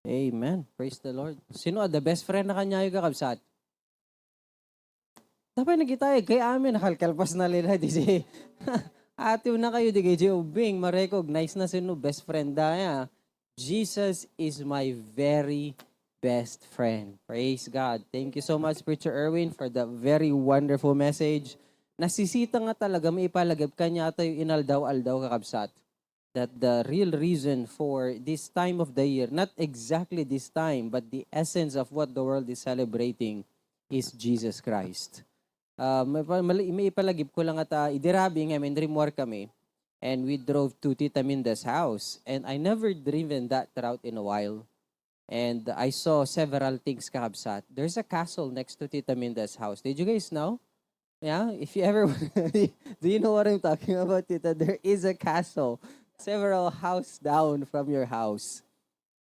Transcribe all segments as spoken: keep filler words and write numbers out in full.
Amen. Praise the Lord. Sino a the best friend na kaniayo, kakabsat? Dapat nagitayag kay amin, nakalkalpas na lila, di si atiw na kayo, di kay Jehovah, ma-recognize na sino best friend da, ya. Jesus is my very best friend. Praise God. Thank you so much, Preacher Erwin, for the very wonderful message. Nasisita nga talaga maipalagip kanya tayo inaldaw-aldaw, kakabsat, that the real reason for this time of the year, not exactly this time, but the essence of what the world is celebrating is Jesus Christ. Uh, maipa-, mali-, maipalagip ko lang at, ah, idi rabii nga, I mean, rimmuar kami, and we drove to Tita Minda's house, and I never driven that route in a while. And I saw several things, kakabsat. There's a castle next to Tita Minda's house. Did you guys know? Yeah, if you ever, do you know what I'm talking about, Tita? There is a castle several house down from your house.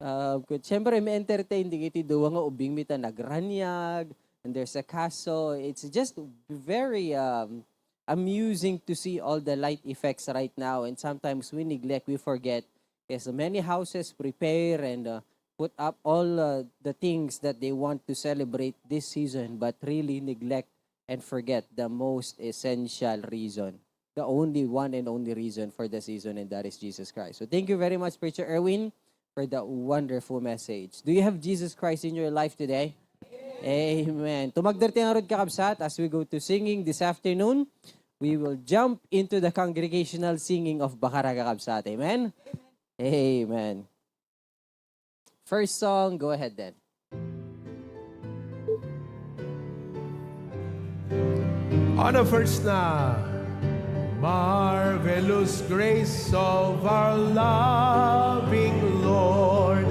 Uh, kut-, siyempre, may entertain din iti duwa nga ubing mi ta nagraniag, and there's a castle. It's just very, um, amusing to see all the light effects right now, and sometimes we neglect, we forget. Yes, many houses prepare and, uh, put up all, uh, the things that they want to celebrate this season, but really neglect and forget the most essential reason, the only one and only reason for the season, and that is Jesus Christ. So thank you very much, Preacher Erwin, for that wonderful message. Do you have Jesus Christ in your life today? Amen. Tumagder ti ngarud, kakabsat, as we go to singing this afternoon. We will jump into the congregational singing of Bakara, kakabsat. Amen? Amen. First song, go ahead then. On the first na, marvelous grace of our loving Lord,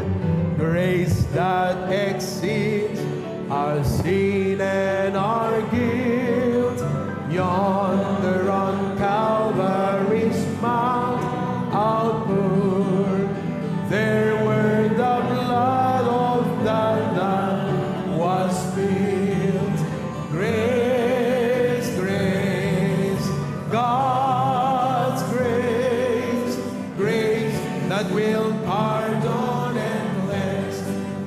grace that exceeds our sin and our guilt. Yonder on Calvary's mount outpoured, there where the blood of the Lamb was spilled. Grace, grace, God's grace, grace that will pardon and cleanse.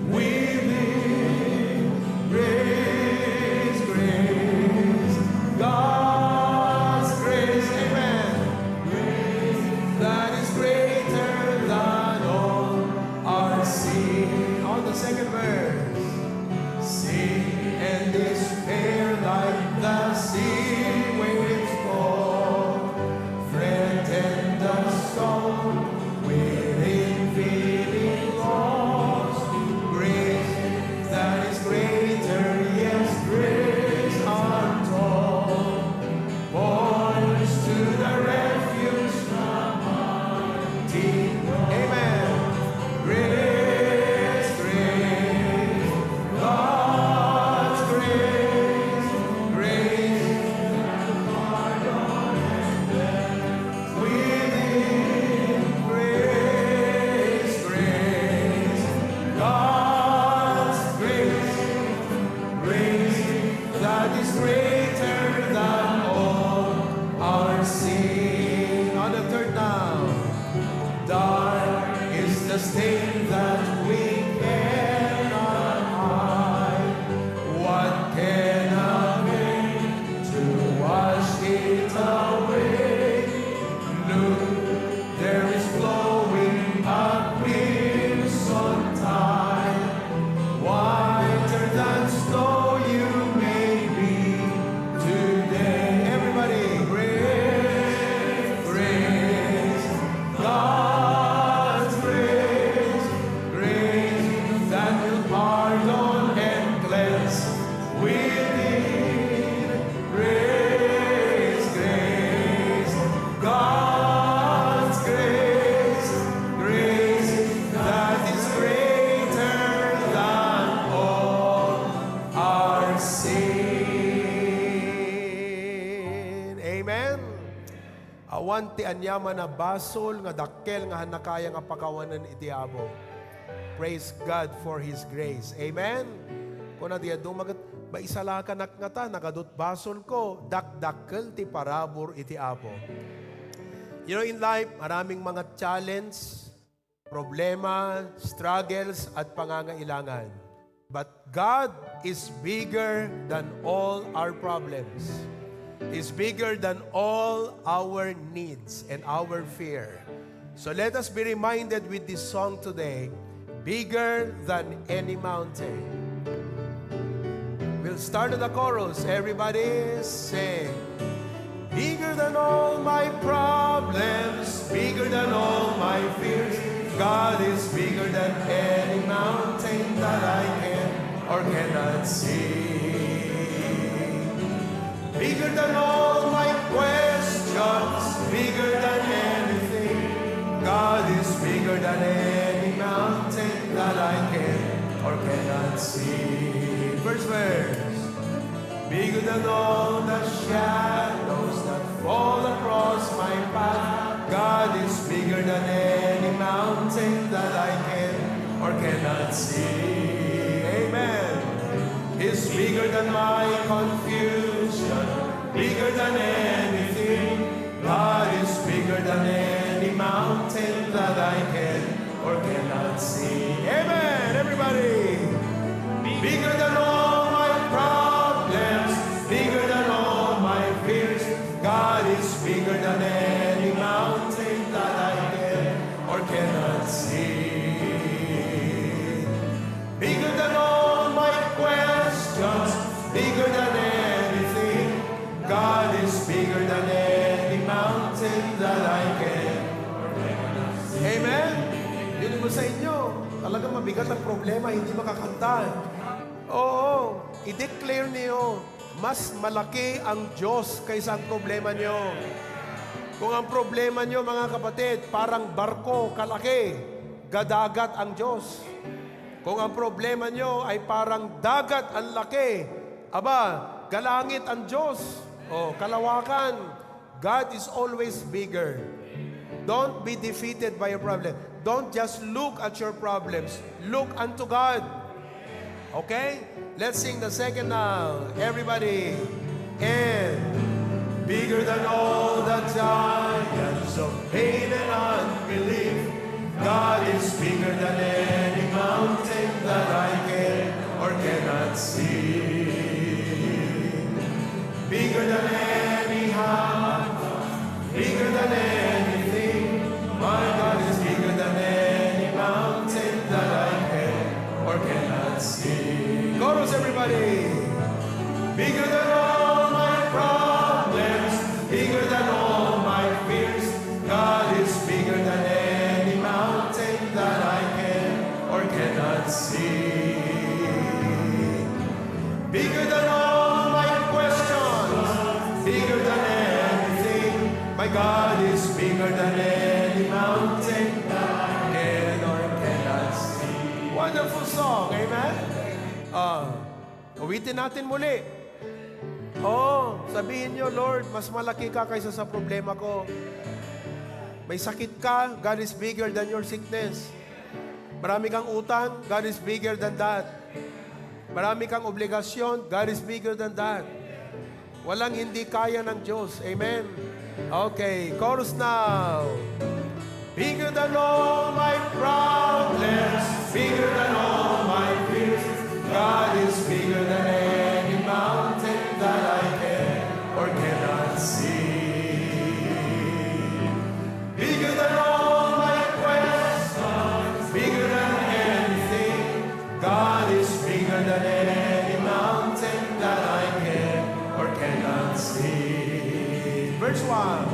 We live, grace, grace, God's grace, amen. Grace that is greater than all our sin. On the second verse. Sin and despair like the sea waves fall, threaten the soul with infinite loss. Grace that is greater, yes, grace untold. Points to the refuge from our deep. Amen. Grace, grace, God's grace, grace. We need grace, grace, God's grace. Grace that is greater than all our sin. On the third now. Dark is the stain that we cannot hide. What can a veil to wash it away? Look, there is flowing a crimson tide, whiter than snow you may be today. Everybody, grace, grace, God's grace, grace that will pardon and cleanse. We need grace, grace, God's grace, grace that is greater than all our sin. Amen. Awan ti aniaman a basol nga dakkel nga hannakaya nga pakawanen iti Apo. Praise God for His grace. Amen? Kuna ti adu maget, "Maisalakanak ngata, nagadut basolko, dakdakkel ti parabur iti Apo." You know, in life, maraming mga challenge, problema, struggles, at pangangailangan. But God is bigger than all our problems. Is bigger than all our needs and our fear. So let us be reminded with this song today, bigger than any mountain. We'll start with the chorus. Everybody sing. Bigger than all my problems, bigger than all my fears. God is bigger than any mountain that I can or cannot see. Bigger than all my questions, bigger than anything. God is bigger than any mountain that I can or cannot see. First verse. Bigger than all the shadows that fall across my path. God is bigger than any mountain that I can or cannot see. Amen. Is bigger than my confusion, bigger than anything. God is bigger than any mountain that I can or cannot see. Amen, everybody. Bigger than all my problems, bigger than all my fears. God is bigger than any mountain that I can or cannot see. Bigger than all my questions, bigger than anything. God is bigger than any mountain that I can. Amen? Yun mo sa inyo. Talagang mabigat ang problema, hindi makakanta. Oo, i-declare niyo, mas malaki ang Diyos kaysa ang problema niyo. Kung ang problema niyo, mga kapatid, parang barko kalaki, gadagat ang Diyos. Kung ang problema niyo ay parang dagat ang laki, aba, galangit ang Diyos. O, kalawakan. God is always bigger. Don't be defeated by your problem. Don't just look at your problems. Look unto God. Okay? Let's sing the second now. Everybody. And bigger than all the giants of pain and unbelief, God is bigger than any mountain that I can or cannot see. Bigger than any high, bigger than anything. My God is bigger than any mountain that I can or cannot see. Chorus, everybody. Bigger than all my problems, bigger than all my fears. God is bigger than any mountain that I can or cannot see. Bigger than all my questions, bigger than anything. My God is bigger than any mountain that I can or cannot see. Wonderful song, amen? Ah, awitin natin muli. Oh, sabihin niyo, "Lord, mas malaki ka kaysa sa problema ko." May sakit ka, God is bigger than your sickness. Marami kang utang, God is bigger than that. Marami kang obligasyon, God is bigger than that. Walang hindi kaya ng Diyos. Amen. Okay, chorus now. Bigger than all my problems, bigger than all my fears. God is bigger than any mountain that I can or cannot see. Bigger than all my questions, bigger than anything. God is bigger than any mountain that I can or cannot see. Verse one.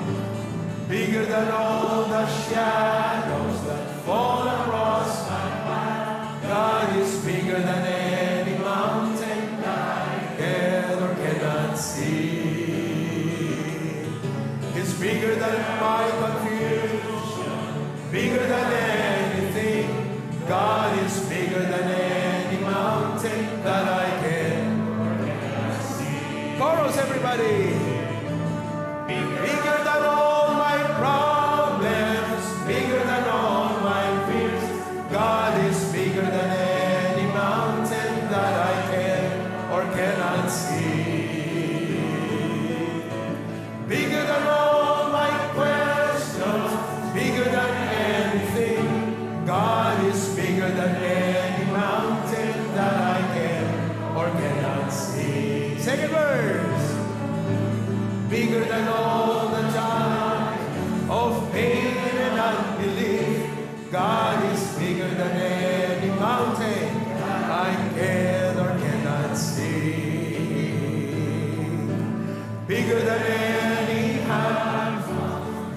Bigger than all the shadows that fall across my path. God is bigger than any mountain that I can or cannot see. He's bigger than my confusion, bigger than anything. God is bigger than any mountain that I can. Chorus, everybody. Bigger than all my problems, bigger than all my fears. God is bigger than any mountain that I can or cannot see. Bigger than all my questions, bigger than anything. Of pain and unbelief, God is bigger than any mountain I can or cannot see. Bigger than any high,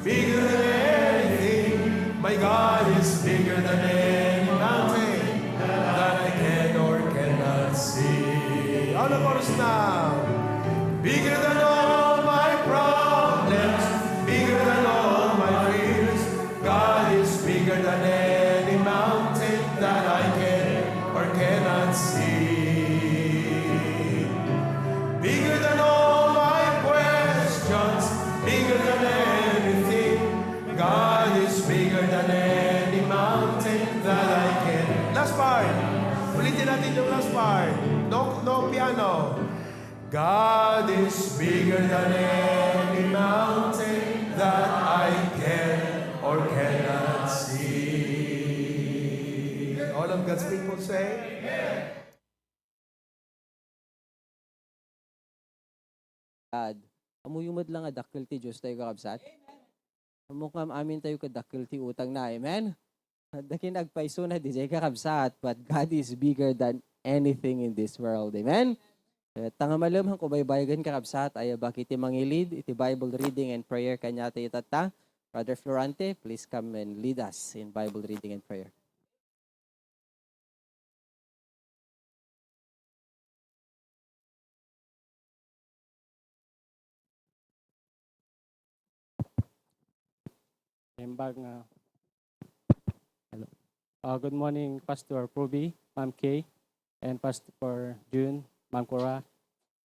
bigger than anything. My God is bigger than any mountain that I can or cannot see. All the chorus now. Bigger than all my problems, bigger than all my fears. God is bigger than any mountain that I can or cannot see. Bigger than all my questions, bigger than anything. God is bigger than any mountain that I can. Last part. Ulitin natin yung last part. No, no piano. God is bigger than any mountain that I can or cannot see. All of God's people say, God. Ammoyo met la nga dakkel ti Diostayo, kakabsat. Ammok nga amin tayo kadakkel ti utangna. Amen? Adda kin agpaysona diay, kakabsat, but God is bigger than anything in this world. Amen? Ket ta nga malem, haanko baybayagen, kakabsat, ayabak iti mangilid iti Bible reading and prayer kaniatayo tatta. Brother Florante, please come and lead us in Bible reading and prayer. Imbag nga, hello. Uh, good morning, Pastor Proby, Ma'am Kay, and Pastor June, Ma'am Cora,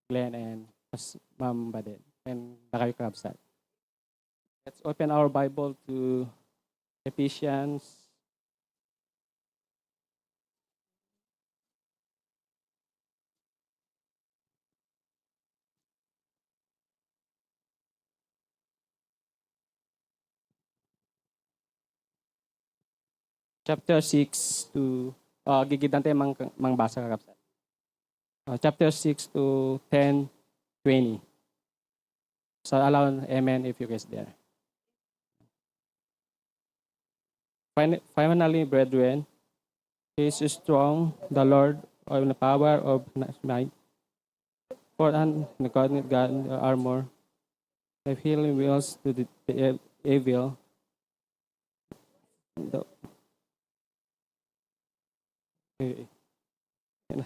Glenn, and Pas-, Ma'am Baden, and dakayo, kakabsat. Let's open our Bible to Ephesians chapter six to, uh, gigidante mang, mangbasa, kakabsat. Uh, chapter six to ten twenty. So, allow amen if you guys there. Fin-, finally, brethren, he is strong, the Lord, of the power of might. For an the God, God armor, the healing wills to the, the ev-, evil. The, eh, eh.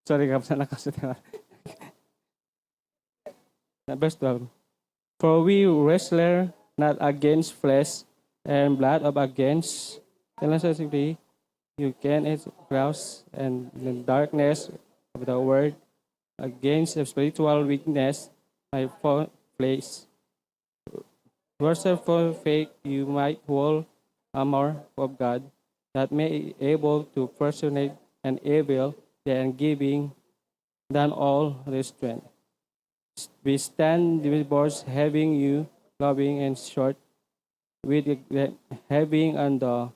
Sorry, kabsat, nakasut. Na verse twelve. For we wrestle not against flesh and blood, of against philosophy, you can cross and the darkness of the world, against the spiritual weakness, my fo-, place. Wherefore faith you might hold armor of God, that may able to personate and evil the and giving than all restraint. We stand with boards having you, loving and short, with the, having on the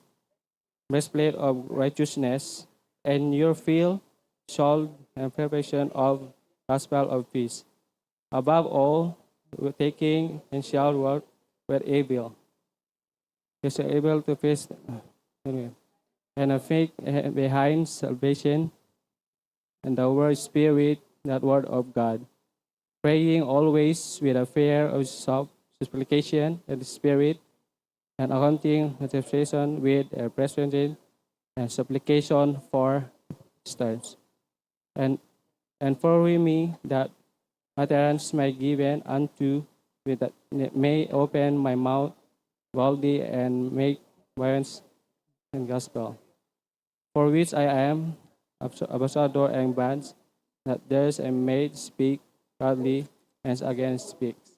breastplate of righteousness, and your field, sword and preparation of gospel of peace. Above all, taking and shall work with able. Is able to face, anyway, and a faith, eh, behind salvation, and the word spirit, that word of God. Praying always with a fear of self supplication and spirit, and accounting intercession with a present and supplication for stars. And, and for me that utterance may given unto me that may open my mouth boldly and make violence and gospel. For which I am abs-, ambassador and bonds, that there's a maid speak proudly and against speaks.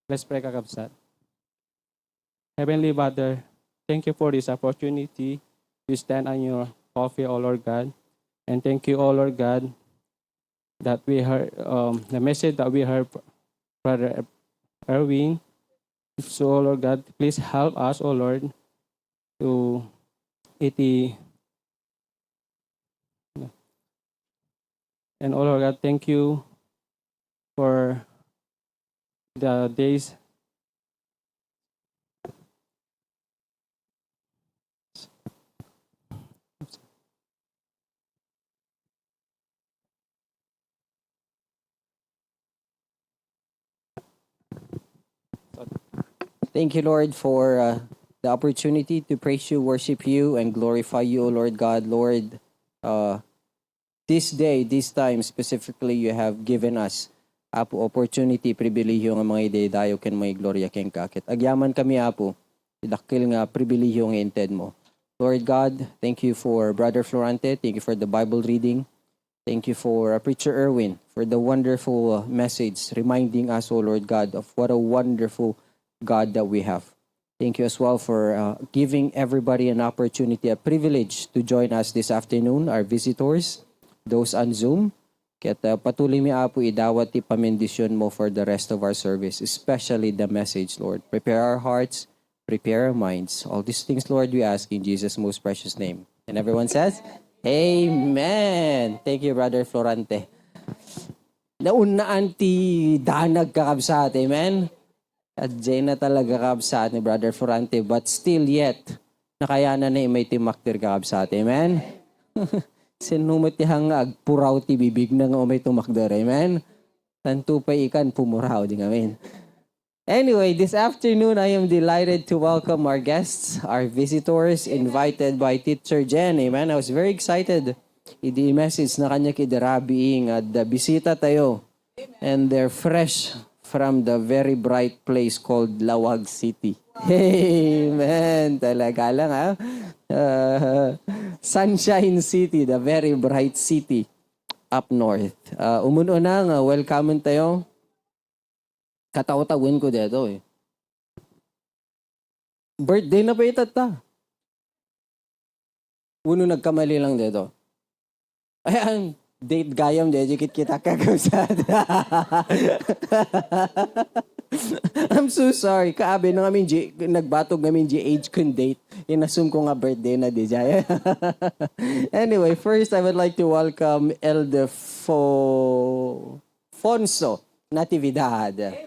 Let's pray, kakabsat. Heavenly Father, thank you for this opportunity to stand on your coffee, O Lord God. And thank you, O Lord God, that we heard, um, the message that we heard, Brother Erwin. So, O Lord God, please help us, O Lord, to iti. And O Lord God, thank you for the days Thank you, Lord, for uh, the opportunity to praise you, worship you, and glorify you, O Lord God. Lord, uh, this day, this time specifically, you have given us, Apo, opportunity, pribilehiyo nga mangidaydayaw ken mangigloriya kenka. Ket agyaman kami, Apo, ti dakkel nga pribilehiyo nga inted mo. Lord God, thank you for Brother Florante. Thank you for the Bible reading. Thank you for uh, Preacher Erwin for the wonderful uh, message reminding us, O Lord God, of what a wonderful God that we have. Thank you as well for uh, giving everybody an opportunity, a privilege to join us this afternoon, our visitors, those on Zoom. Ket uh, patuloy mi, Apo, idawat ti pamendisyon mo for the rest of our service, especially the message, Lord. Prepare our hearts, prepare our minds. All these things, Lord, we ask in Jesus' most precious name. And everyone says, Amen. Thank you, Brother Florante. Naunnaan ti danag, kakabsat. Amen? Adjay na talaga, kakabsat, ni Brother Florante, but still yet, nakayanan na imay ti makder, kakabsat. Amen? Sino met ti hang agpuraw ti bibigna nga umay tumakder? Amen? Tanto pay ikan pumuraw, di ngamin. Anyway, this afternoon, I am delighted to welcome our guests, our visitors, invited by Teacher Jen. Amen? I was very excited. Idi message na kanya kid Rabi nga adda bisita tayo. And they're fresh from the very bright place called Laoag City. Amen. Talaga lang, ha? Uh, Sunshine City, the very bright city up north. Uh, umun-una nga, welcome tayo. Kataw-tawen ko dito eh. Birthday na pay itatta. Wenno nagkamali lang dito. Ayan, date gayam, dito kit kita, kakabsat. I'm so sorry. Kaabi na ngamin, G-, nagbatog ngamin G H kun date. Inassume ko nga birthday na, di jay. Anyway, first, I would like to welcome Elder Fo-, Fonso Natividad.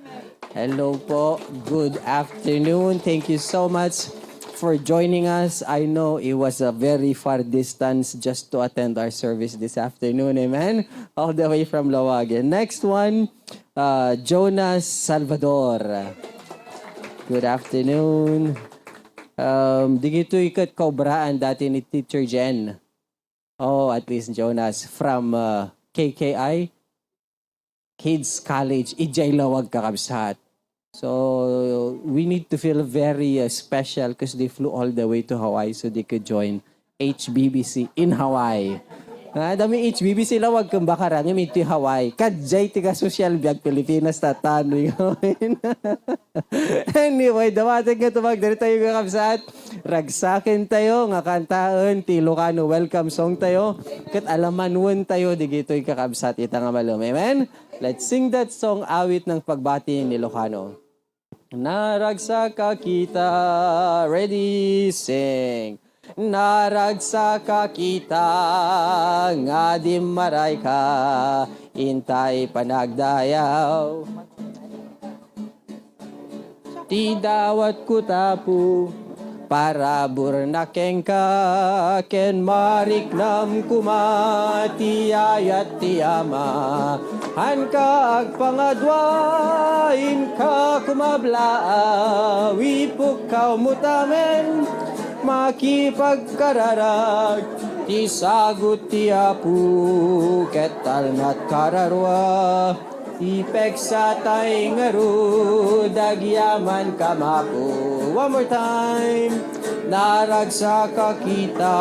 Hello po. Good afternoon. Thank you so much for joining us. I know it was a very far distance just to attend our service this afternoon. Amen? All the way from Laoag. Next one, uh, Jonas Salvador. Good afternoon. Um, digitoy ket kaubraan dati ni Teacher Jen. Oh, at least Jonas from uh, K K I. Kids College, idiay Laoag, kakabsat. So, we need to feel very uh, special 'cause they flew all the way to Hawaii so they could join H B B C in Hawaii. Ah, dami H B B C Laoag ken Bacarang, iti Hawaii. Kadjay ti ka social biag Pilipinas, tatan. Anyway, dawatek nga tumagder tayo, kakabsat. Ragsaken tayo nga kantaen ti Ilocano welcome song tayo. Ket alamanwen tayo digitoy, kakabsat, ita nga malem. Amen? Let's sing that song, awit ng pagbati ni Ilocano. Naragsak a kita. Ready, sing. Naragsak a kita nga dimmaray ka, intay panagdayaw. Ti dawat ko tapu, parabur na kenka, ken mariknam koma ti ayat ti Ama. Hanka agpangadua, inka kumablaaw, ipukkaw mo tamen, makipagkararag, ti sagut ti Apo, ket talnat kararua. Ipeksa tay ngarud, agyaman ka mapu. One more time. Naragsak a kita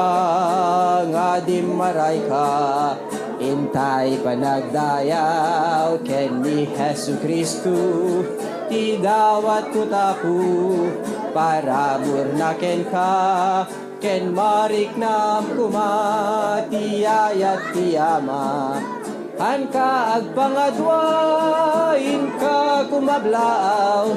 nga dimmaray ka, intay panagdayaw ken ni Jesu-Cristo, ti dawat ko tapu, parabur na kenka, ken mariknam koma ti ayat ti Ama. Hanka agpangadua, inka kumablaaw,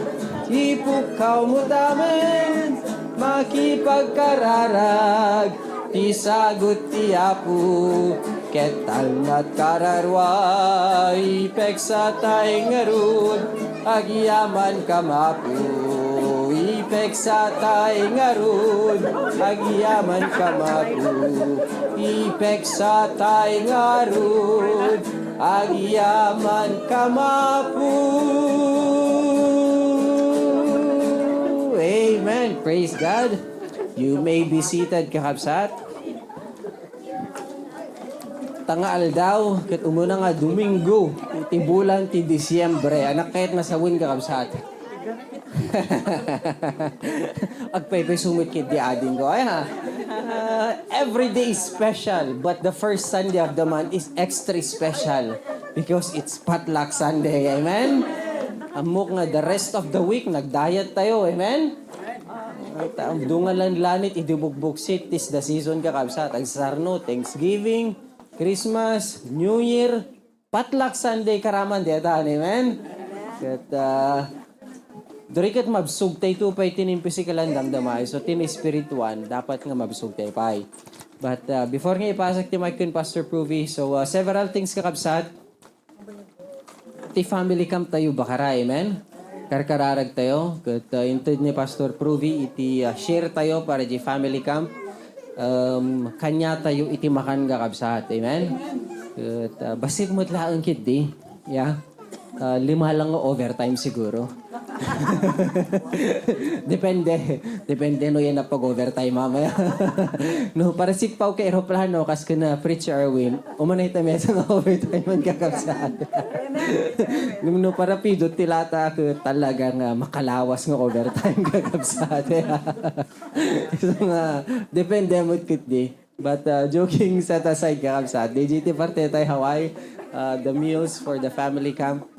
ipukkaw mo tamen, makipagkararag, ti sagut ti Apo, ket talnat kararua, ipeksa tay ngarud, agyaman ka mapu, ipeksa tay ngarud, agyaman ka mapu, ipeksa tay ngarud, agyaman ka mapu. Praise God. You may be seated, kakabsat. Ta nga aldaw, ket umuna nga Domingo, iti bulan ti Disyembre. Anak kayat nasawen, kakabsat. Agpaypay sumit ket di ading ko. Ay, ha? Uh, every day is special, but the first Sunday of the month is extra special because it's Potluck Sunday. Amen? Ammok nga the rest of the week, nag-diet tayo. Amen? At ang dungalan lanit, idi bugbuksit, tis the season, kakabsat. Agsarno, Thanksgiving, Christmas, New Year, Potluck Sunday, karaman, di atan, amen? Ket, ah, duri ket mabsog tayo pay tin physical and damdama, so tin spiritual, dapat nga mabsog tayo pay. But, ah, before nga ipasak ti mic kun Pastor Pruvi, so, ah, several things, kakabsat, ti family camp tayo bakara, amen? Karkararag tayo, ket, ah, inted ni Pastor Pruvi iti, ah, share tayo para di family camp. Um, kanya tayo iti makan, kakabsat, amen? Ket, ah, bassit met laeng ketdi, ya. Ah, lima lang nga overtime siguro. Depende. Depende no yan ang pag-overtime mamaya. No, para sigpaw ka eroplano, kas ka na Preacher Erwin, umanay ta mesa nga overtime man, kakabsat. No, no, para pidot ti lata, talaga nga makalawas nga overtime, kakabsat. So nga, depende mo ketdi. But, uh, joking set aside, kakabsat, D J ti parte tayo Hawaii, uh, the meals for the family camp.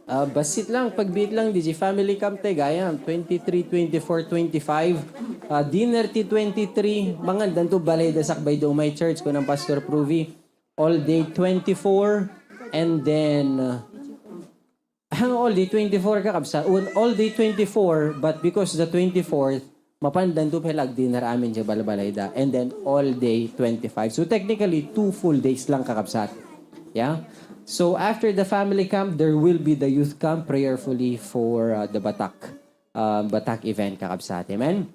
Uh, bassit lang, pagbiit lang, D J, family camp tayo gayam, twenty-three, twenty-four, twenty-five. Uh, dinner ti twenty-three, mangan danto balay da sakbay do my church, kunang Pastor Pruvi. All day twenty-four, and then, uh, Hang all day twenty-four, kakabsat. Un-, all day twenty-four, but because the twenty-fourth, mapandan to pay lag dinner amin di balbalayda. And then all day twenty-five. So technically, two full days lang, kakabsat. Yeah? So after the family camp, there will be the youth camp prayerfully for, uh, the Batak, um, Batak event, kakabsat. Amen?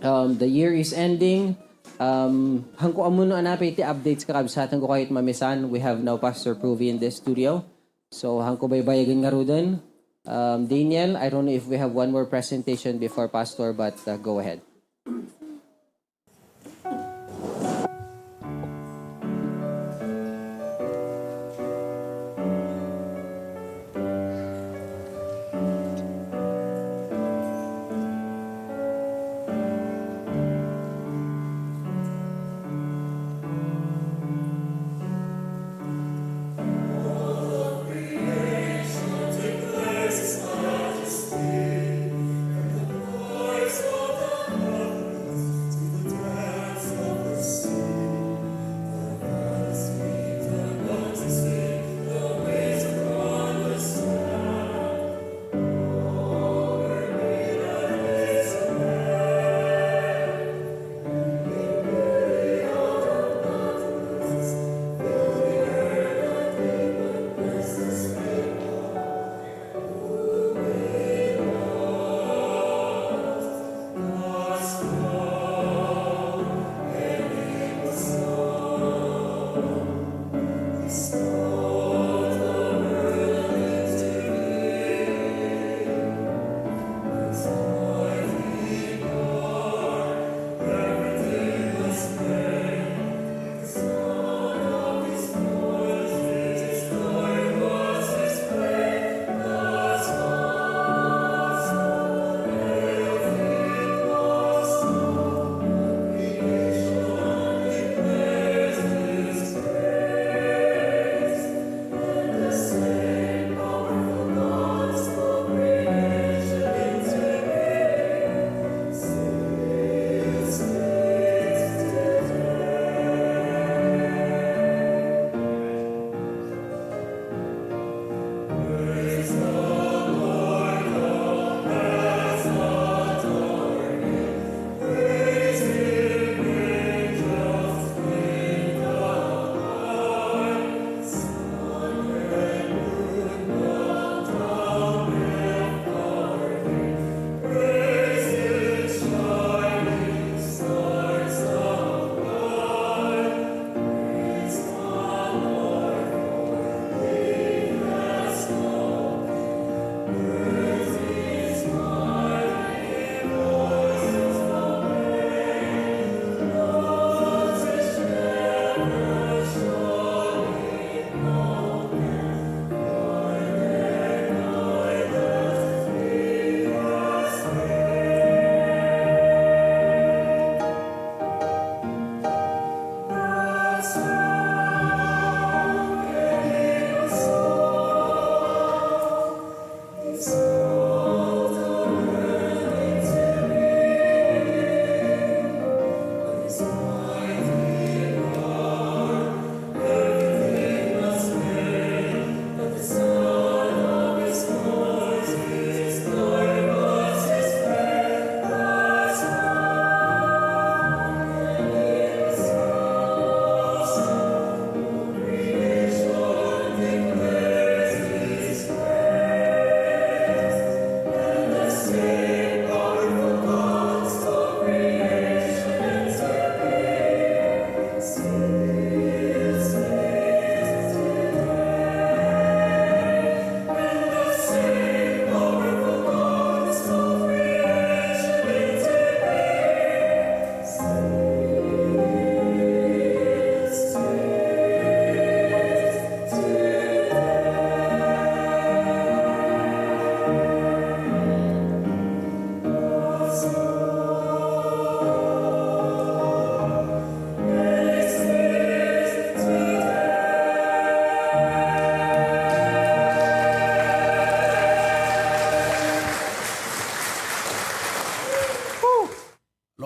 Um, the year is ending. Um, hangko amuno anapay ti updates, kakabsat. Hangko kayat mamisan. We have now Pastor Pruvi in the studio. So, hangko baybayagen ngaruden. Um, Daniel, I don't know if we have one more presentation before Pastor, but, uh, go ahead.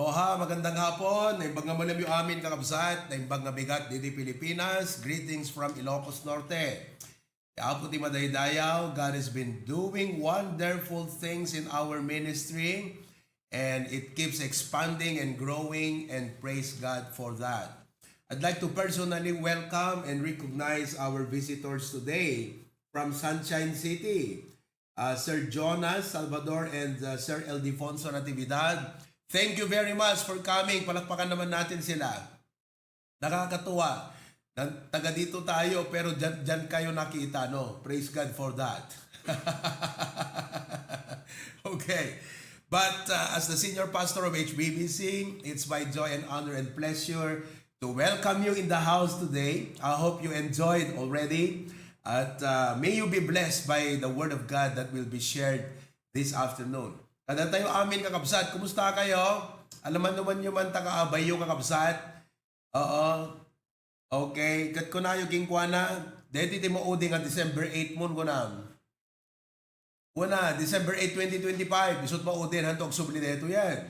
Oha, magandang hapon. Naimbag nga malamyo amin, kakabsat. Naimbag nga bigat didi Pilipinas. Greetings from Ilocos Norte. Ti Apo ti madaydayaw, God has been doing wonderful things in our ministry, and it keeps expanding and growing, and praise God for that. I'd like to personally welcome and recognize our visitors today from Sunshine City, uh, Sir Jonas Salvador and, uh, Sir Ildefonso Natividad. Thank you very much for coming. Palakpakan naman natin sila. Nakakatuwa. Nan-, taga dito tayo, pero dyan, dyan kayo nakita, no? Praise God for that. Okay. But, uh, as the senior pastor of H B B C, it's my joy and honor and pleasure to welcome you in the house today. I hope you enjoyed already. At, uh, may you be blessed by the word of God that will be shared this afternoon. Kada tayo amin, kakabsat, kumusta kayo? Alaman naman nyo man, takaabayyo, kakabsat. Oo. Okay, ket kunayo kenkuana, daytoy ti maudi nga December eight mon kunam. Kuna, December eight, twenty twenty-five, isut maudi, hanto agsubli daytoy yan.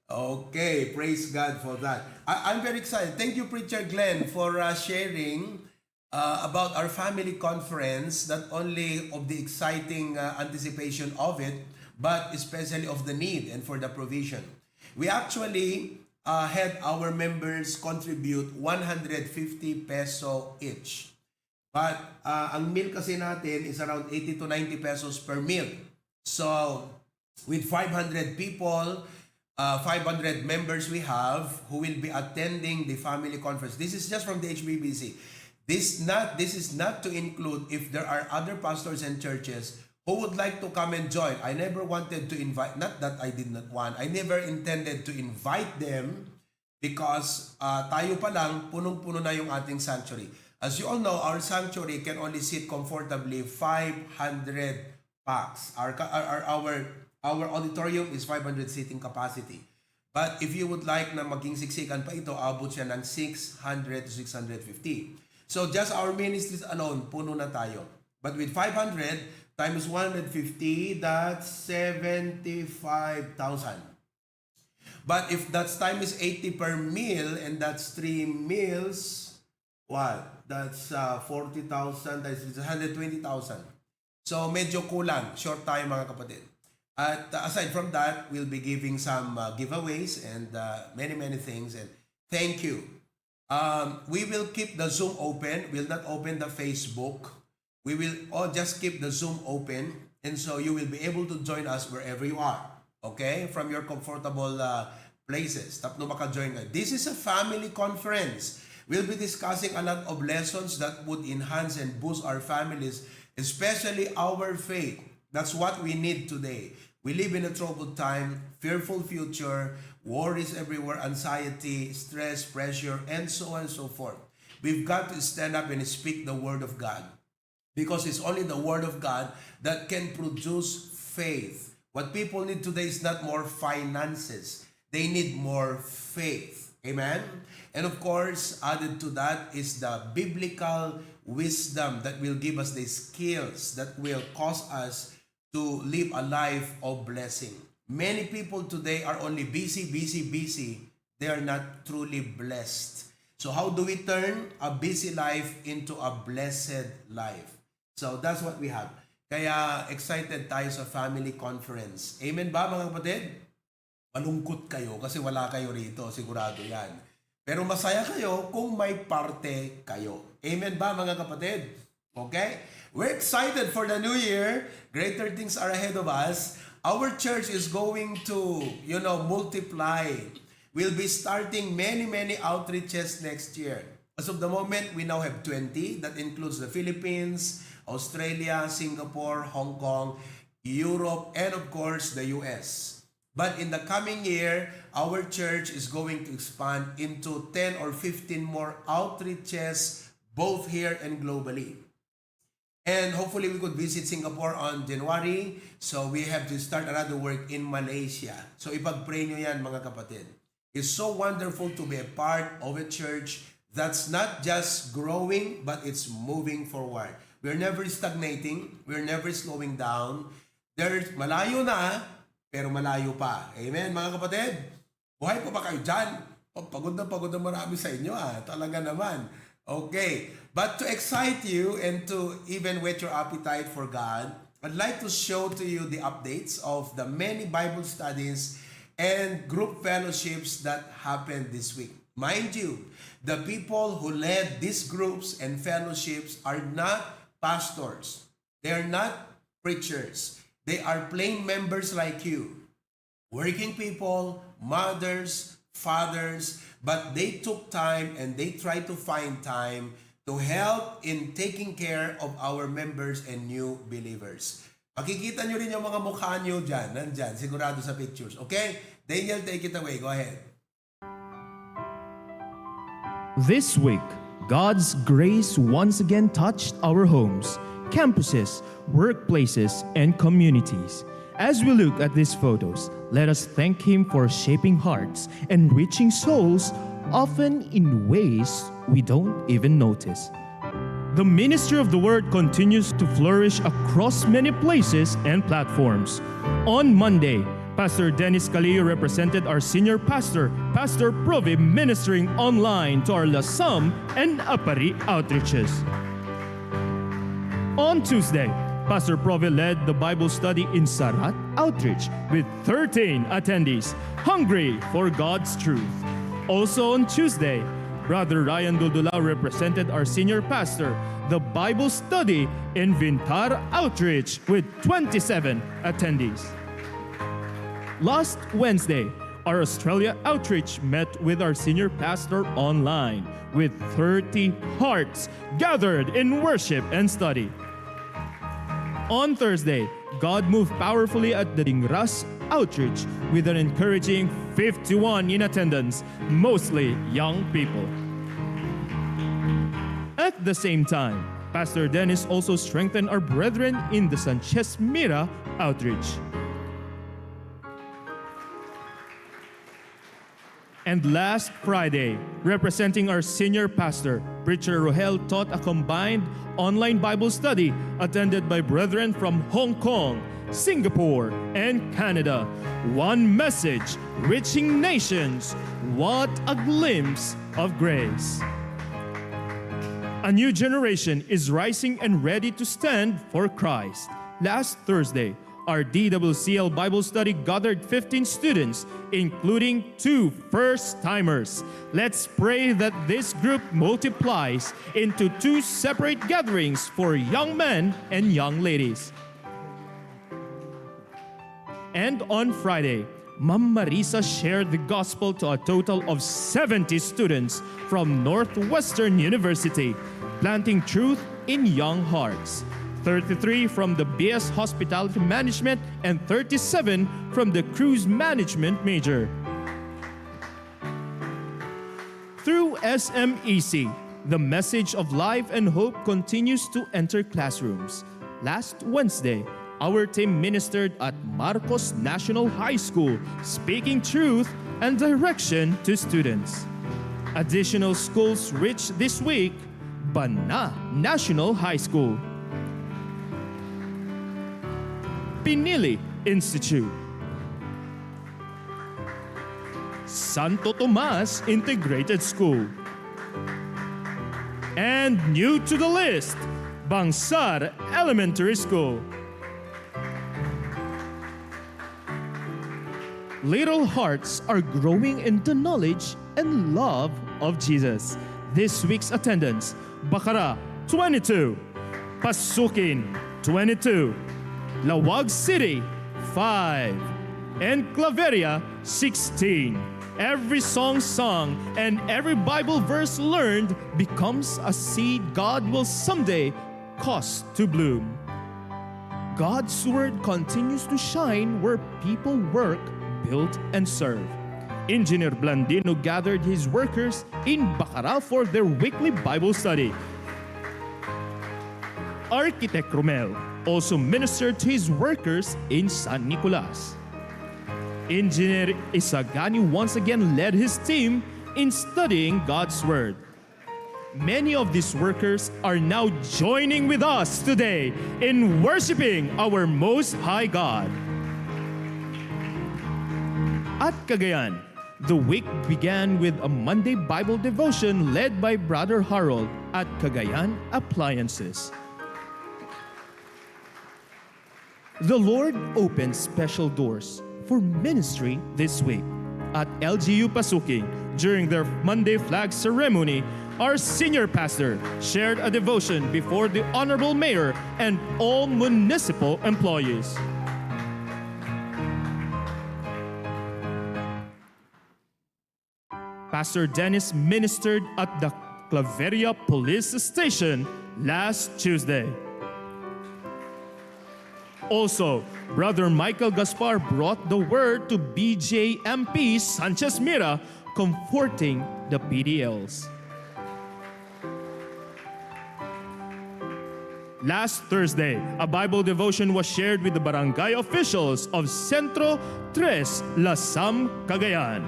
Okay, praise God for that. I, I'm very excited. Thank you, Preacher Glenn, for, uh, sharing, uh, about our family conference, not only of the exciting, uh, anticipation of it, but especially of the need and for the provision. We actually, uh, had our members contribute one hundred fifty peso each. But, uh, ang meal kasi natin is around eighty to ninety pesos per meal. So, with five hundred people, uh, five hundred members we have who will be attending the family conference. This is just from the H B B C. This not, this is not to include if there are other pastors and churches who would like to come and join. I never wanted to invite, not that I did not want, I never intended to invite them because, uh, tayo pa lang, punong-puno na yung ating sanctuary. As you all know, our sanctuary can only seat comfortably five hundred pax. Our, ka- our, our, our, our auditorium is five hundred seating capacity. But if you would like na maging siksikan pa ito, abot siya ng six hundred to six hundred fifty. So just our ministries alone, puno na tayo. But with five hundred times one hundred fifty, that's seventy-five thousand. But if that's time is eighty per meal and that's three meals, what? That's, uh, forty thousand times one hundred twenty thousand. So, medyo kulang, short tayo, mga kapatid. At, uh, aside from that, we'll be giving some, uh, giveaways and, uh, many, many things. And thank you. Um, we will keep the Zoom open. We'll not open the Facebook. We will all just keep the Zoom open. And so you will be able to join us wherever you are. Okay? From your comfortable, uh, places. Tapno maka-join kayo. This is a family conference. We'll be discussing a lot of lessons that would enhance and boost our families, especially our faith. That's what we need today. We live in a troubled time, fearful future, worries everywhere, anxiety, stress, pressure, and so on and so forth. We've got to stand up and speak the word of God. Because it's only the Word of God that can produce faith. What people need today is not more finances. They need more faith. Amen? And of course, added to that is the biblical wisdom that will give us the skills that will cause us to live a life of blessing. Many people today are only busy, busy, busy. They are not truly blessed. So how do we turn a busy life into a blessed life? So that's what we have. Kaya excited tayo sa family conference. Amen ba, mga kapatid? Malungkot kayo kasi wala kayo rito, sigurado yan. Pero masaya kayo kung may parte kayo. Amen ba, mga kapatid? Okay? We're excited for the new year. Greater things are ahead of us. Our church is going to, you know, multiply. We'll be starting many, many outreaches next year. As of the moment, we now have twenty. That includes the Philippines, Australia, Singapore, Hong Kong, Europe, and of course, the U S. But in the coming year, our church is going to expand into ten or fifteen more outreaches, both here and globally. And hopefully, we could visit Singapore on January. So, we have to start another work in Malaysia. So, ipag-pray nyo yan, mga kapatid. It's so wonderful to be a part of a church that's not just growing, but it's moving forward. We're never stagnating. We're never slowing down. There's, malayo na, pero malayo pa. Amen, mga kapatid? Buhay pa ba kayo dyan? Oh, pagod na pagod na marami sa inyo, ah. Talaga naman. Okay. But to excite you and to even whet your appetite for God, I'd like to show to you the updates of the many Bible studies and group fellowships that happened this week. Mind you, the people who led these groups and fellowships are not pastors. They are not preachers. They are plain members like you. Working people, mothers, fathers, but they took time and they try to find time to help in taking care of our members and new believers. Makikita nyo rin yung mga mukha nyo dyan, nandyan, sigurado sa pictures. Okay? Daniel, take it away. Go ahead. This week, God's grace once again touched our homes, campuses, workplaces, and communities. As we look at these photos, let us thank Him for shaping hearts and reaching souls, often in ways we don't even notice. The ministry of the word continues to flourish across many places and platforms. On Monday, Pastor Dennis Calillo represented our senior pastor, Pastor Provi, ministering online to our Lasam and Apari outreaches. On Tuesday, Pastor Provi led the Bible study in Sarat Outreach with thirteen attendees hungry for God's truth. Also on Tuesday, Brother Ryan Duldulau represented our senior pastor, the Bible study in Vintar Outreach with twenty-seven attendees. Last Wednesday, our Australia outreach met with our senior pastor online with thirty hearts gathered in worship and study. On Thursday, God moved powerfully at the Dingras outreach with an encouraging fifty-one in attendance, mostly young people. At the same time, Pastor Dennis also strengthened our brethren in the Sanchez Mira outreach. And last Friday, representing our senior pastor, Preacher Rohel taught a combined online Bible study attended by brethren from Hong Kong, Singapore, and Canada. One message, reaching nations. What a glimpse of grace! A new generation is rising and ready to stand for Christ. Last Thursday, our D W C L Bible study gathered fifteen students, including two first timers. Let's pray that this group multiplies into two separate gatherings for young men and young ladies. And on Friday, Ma'am Marisa shared the gospel to a total of seventy students from Northwestern University, planting truth in young hearts. Thirty-three from the B S Hospitality Management and thirty-seven from the Cruise Management major. Through S M E C, the message of life and hope continues to enter classrooms. Last Wednesday, our team ministered at Marcos National High School, speaking truth and direction to students. Additional schools reached this week: Bana National High School, Pinili Institute, Santo Tomas Integrated School, and new to the list, Bangsar Elementary School. Little hearts are growing in the knowledge and love of Jesus. This week's attendance: Bacara, twenty-two; Pasukin, twenty-two; Laoag City, five; and Claveria, sixteen. Every song sung and every Bible verse learned becomes a seed God will someday cause to bloom. God's Word continues to shine where people work, build, and serve. Engineer Blandino gathered his workers in Bacara for their weekly Bible study. Architect Romel also ministered to his workers in San Nicolas. Engineer Isagani once again led his team in studying God's Word. Many of these workers are now joining with us today in worshiping our Most High God. At Cagayan, The week began with a Monday Bible devotion led by Brother Harold at Cagayan Appliances. The Lord opened special doors for ministry this week. At L G U Pasukin, during their Monday flag ceremony, our senior pastor shared a devotion before the Honorable Mayor and all municipal employees. Pastor Dennis ministered at the Claveria Police Station last Tuesday. Also, Brother Michael Gaspar brought the word to B J M P Sanchez Mira, comforting the P D Ls. Last Thursday, a Bible devotion was shared with the barangay officials of Centro Tres, Lasam, Cagayan.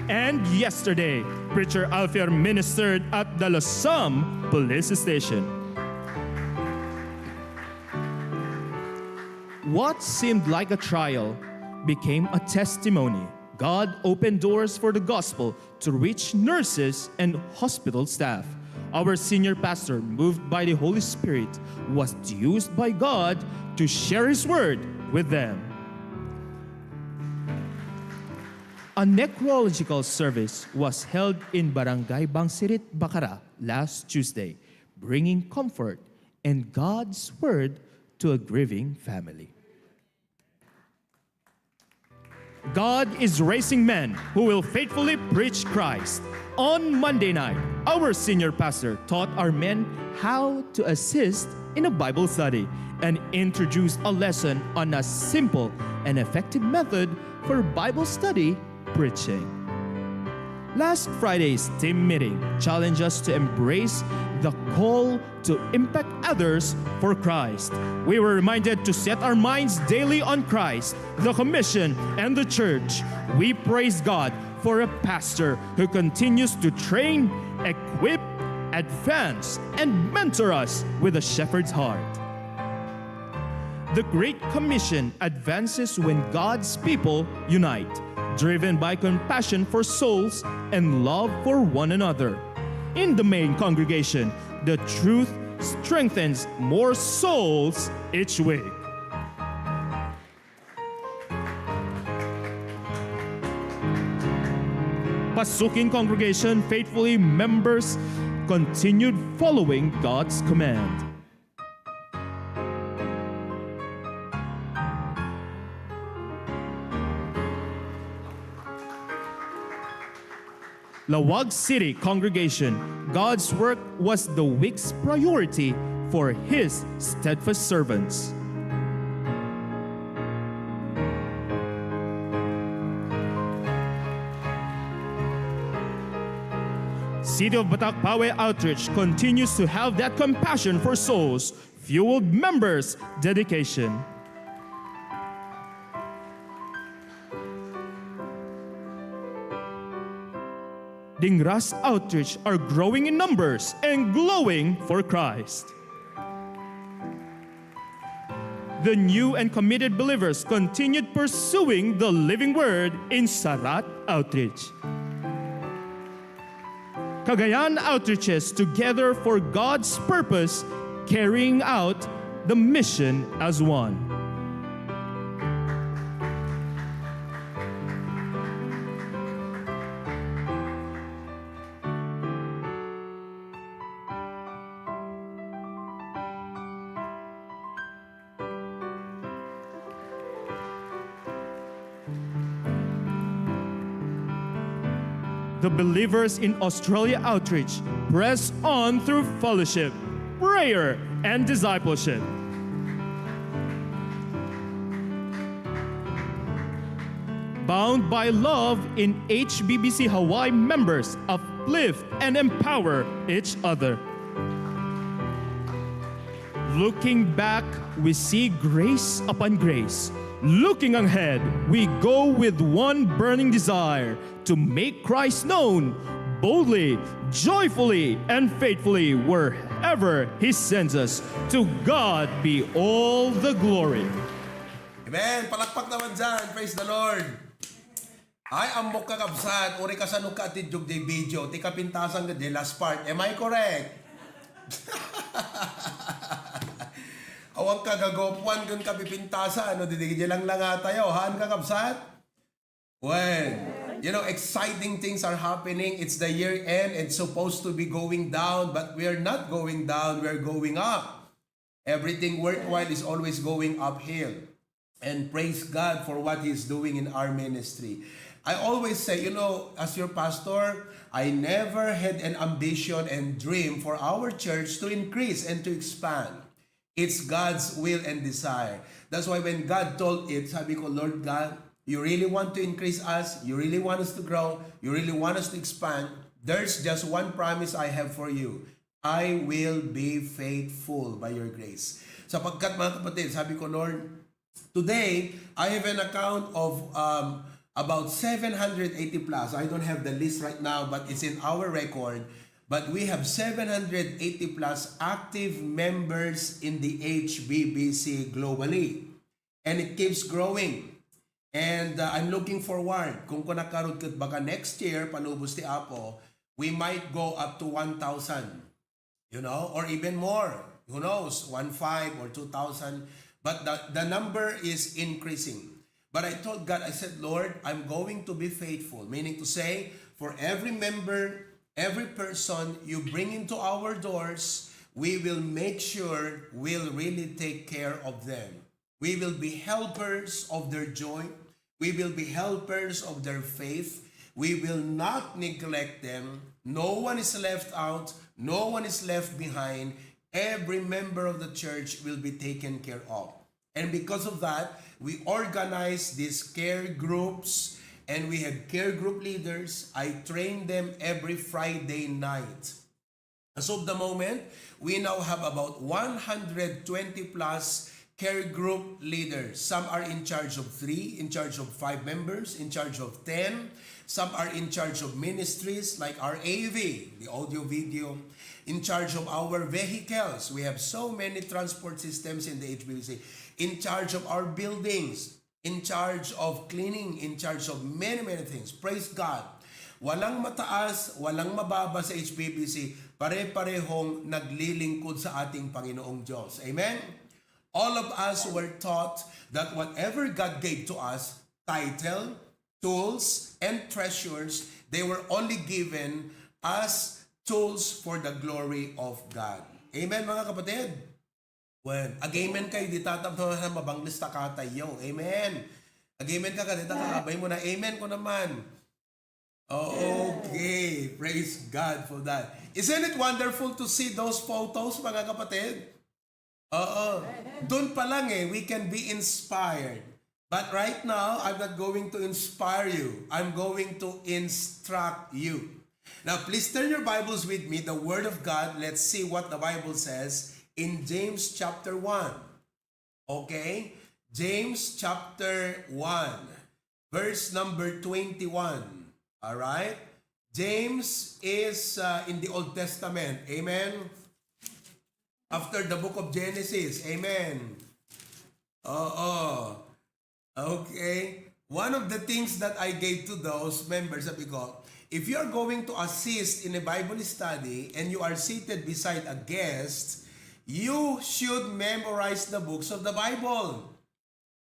And yesterday, Preacher Alfier ministered at the Lasam Police Station. What seemed like a trial became a testimony. God opened doors for the gospel to reach nurses and hospital staff. Our senior pastor, moved by the Holy Spirit, was used by God to share His word with them. A necrological service was held in Barangay Bangsirit, Bacara last Tuesday, bringing comfort and God's word to a grieving family. God is raising men who will faithfully preach Christ. On Monday night, our senior pastor taught our men how to assist in a Bible study and introduced a lesson on a simple and effective method for Bible study preaching. Last Friday's team meeting challenged us to embrace the call to impact others for Christ. We were reminded to set our minds daily on Christ, the commission, and the church. We praise God for a pastor who continues to train, equip, advance, and mentor us with a shepherd's heart. The Great Commission advances when God's people unite, driven by compassion for souls and love for one another. In the main congregation, the truth strengthens more souls each week. Pasukin congregation faithfully members continued following God's command. Laoag City Congregation, God's work was the week's priority for His steadfast servants. City of Batak Pawe Outreach continues to have that compassion for souls, fueled members' dedication. Dingras Outreach are growing in numbers and glowing for Christ. The new and committed believers continued pursuing the living word in Sarat Outreach. Cagayan outreaches together for God's purpose, carrying out the mission as one. The believers in Australia Outreach press on through fellowship, prayer, and discipleship. Bound by love in H B B C Hawaii, members uplift and empower each other. Looking back, we see grace upon grace. Looking ahead, we go with one burning desire to make Christ known boldly, joyfully, and faithfully wherever He sends us. To God be all the glory. Amen. Palakpak naman dyan. Praise the Lord. Ay, ammok, kakabsat, uri kasano ka atidyog di video, ti kapintasan ka di last part. Am I correct? Awan kagagopuan kun kapipintasan, no? Di, di, di lang lang tayo, han, kakabsat? Well, you know, exciting things are happening. It's the year end. It's supposed to be going down, but we're not going down. We're going up. Everything worthwhile is always going uphill. And praise God for what He's doing in our ministry. I always say, you know, as your pastor, I never had an ambition and dream for our church to increase and to expand. It's God's will and desire. That's why when God told it, sabi ko, "Lord God, you really want to increase us? You really want us to grow? You really want us to expand? There's just one promise I have for you. I will be faithful by your grace." Sapagkat, mga kapatid, sabi ko, "Lord, today, I have an account of, um, about seven hundred eighty plus." I don't have the list right now, but it's in our record. But we have seven hundred eighty plus active members in the H B B C globally. And it keeps growing. And, uh, I'm looking forward, kung kunakaro ket baka next year, palubos ti Apo, we might go up to one thousand, you know, or even more. Who knows? One five or two thousand. But the, the number is increasing. But I told God, I said, "Lord, I'm going to be faithful." Meaning to say, for every member, every person you bring into our doors, we will make sure we'll really take care of them. We will be helpers of their joy. We will be helpers of their faith. We will not neglect them. No one is left out. No one is left behind. Every member of the church will be taken care of. And because of that, we organize these care groups, and we have care group leaders. I train them every Friday night. As of the moment, we now have about one hundred twenty plus care group leaders. Some are in charge of three, in charge of five members, in charge of ten. Some are in charge of ministries like our A V, the audio video, in charge of our vehicles. We have so many transport systems in the H B B C. In charge of our buildings, in charge of cleaning, in charge of many, many things. Praise God. Walang mataas, walang mababa sa H B B C, pare-parehong naglilingkod sa ating Panginoong Diyos. Amen? All of us were taught that whatever God gave to us, title, tools, and treasures, they were only given as tools for the glory of God. Amen, mga kapatid? Well, ag-amen kayo, di tatap na mabanglis ta katayo. Amen. Ag-amen ka, kadita ka, abay mo na. Amen ko naman. Oh, okay. Praise God for that. Isn't it wonderful to see those photos, mga kapatid? Oo. Doon pa lang eh, we can be inspired. But right now, I'm not going to inspire you. I'm going to instruct you. Now, please turn your Bibles with me, the Word of God. Let's see what the Bible says in James chapter one. Okay? James chapter one, verse number twenty-one. All right? James is, uh, in the Old Testament. Amen? After the book of Genesis. Amen. Oo. Okay. One of the things that I gave to those members, sabi ko, if you are going to assist in a Bible study and you are seated beside a guest, you should memorize the books of the Bible.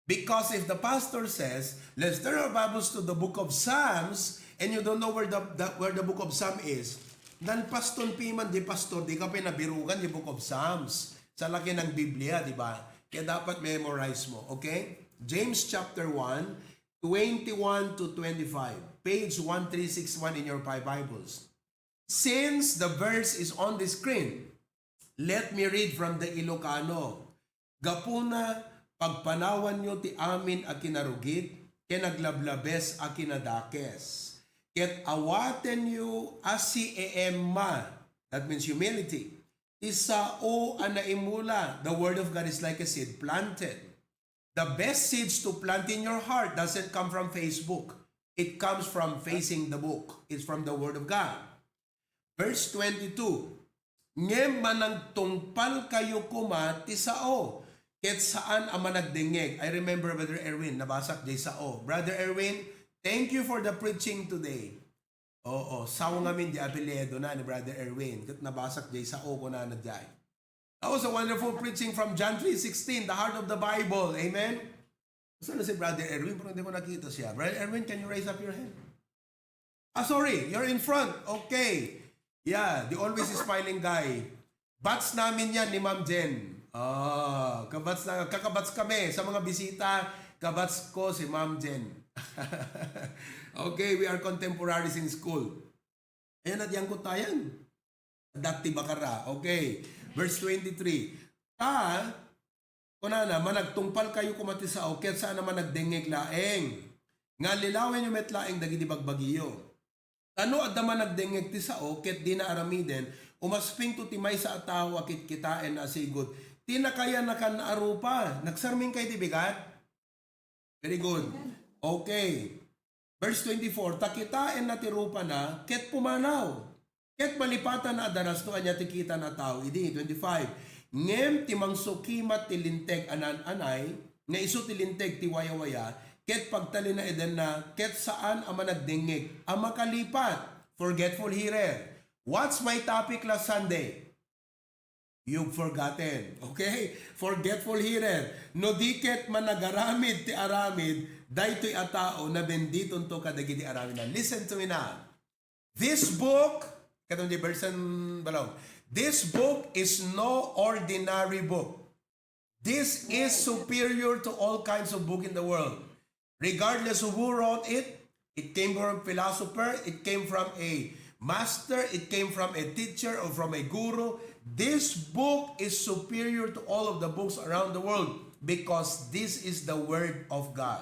Because if the pastor says, "Let's turn our Bibles to the book of Psalms," and you don't know where the, the, where the book of Psalm is, nalpaston piman di pastor, di ka pinabirugan di book of Psalms. Sa laki ng Biblia, di ba? Kaya dapat memorize mo, okay? James chapter one, twenty-one to twenty-five, page one three six one in your Pi-, Bibles. Since the verse is on the screen, let me read from the Ilocano. Gapuna, pagpanawanyo ti amin a kinarugit ken aglablabes a kinadakes. Ket awatenyo a siem-ma, that means humility, ti sao a naimula. The word of God is like a seed planted. The best seeds to plant in your heart doesn't come from Facebook. It comes from facing the book. It's from the Word of God. Verse twenty-two, "Ngem managtungpal kayo koma ti sao, ket saan a managdengngeg." I remember Brother Erwin, nabasa diay sao. Brother Erwin, Thank you for the preaching today. Oo, Sao ngamin di apelyido na ni Brother Erwin. Ket nabasak jay Sao ko na na jay. That was a wonderful preaching from John three sixteen, the heart of the Bible. Amen? Saan na si Brother Erwin? Pero hindi ko nakita siya. Brother Erwin, can you raise up your hand? Ah, sorry, you're in front. Okay. Yeah, the always smiling guy. Batch namin yan ni Ma'am Jen. Ah, kabats na, kakabats kami sa mga bisita. Kabats ko si Ma'am Jen. Okay, we are contemporaries in school. Ayan, at yan ko tayan. Dati bakara. Okay. Verse twenty-three. Ta, kunana, managtungpal kayo koma ti sao, ket saan a managdengngeg laeng. Nga lilawenyo met laeng dagiti bagbagiyo. Ta no adda managdengngeg ti sao, ket dina aramiden, umaspingto ti maysa a tao a kitkitaenna a sigud ti nakayanakanna a rupa. Nagsarming kay ti bigat? Very good. Okay. Verse twenty-four, ta kitaenna ti rupana, ket pumanaw. Ket malipatanna a danas no ania ti kitana a tao idi. Twenty-five, ngem ti mangsukimat ti linteg a naan-anay, nga isu ti linteg ti wayawaya, ket pagtalinaedanna, ket saan a managdengngeg a makalipat. Forgetful hearer. What's my topic last Sunday? You've forgotten. Okay? Forgetful hearer. No di ket managaramid ti aramid, daytoy a tao, nabenditonto kadagiti aramidna. Listen to me now. This book, katong di version balong, this book is no ordinary book. This is superior to all kinds of book in the world. Regardless of who wrote it, it came from a philosopher, it came from a master, it came from a teacher, or from a guru. This book is superior to all of the books around the world because this is the word of God.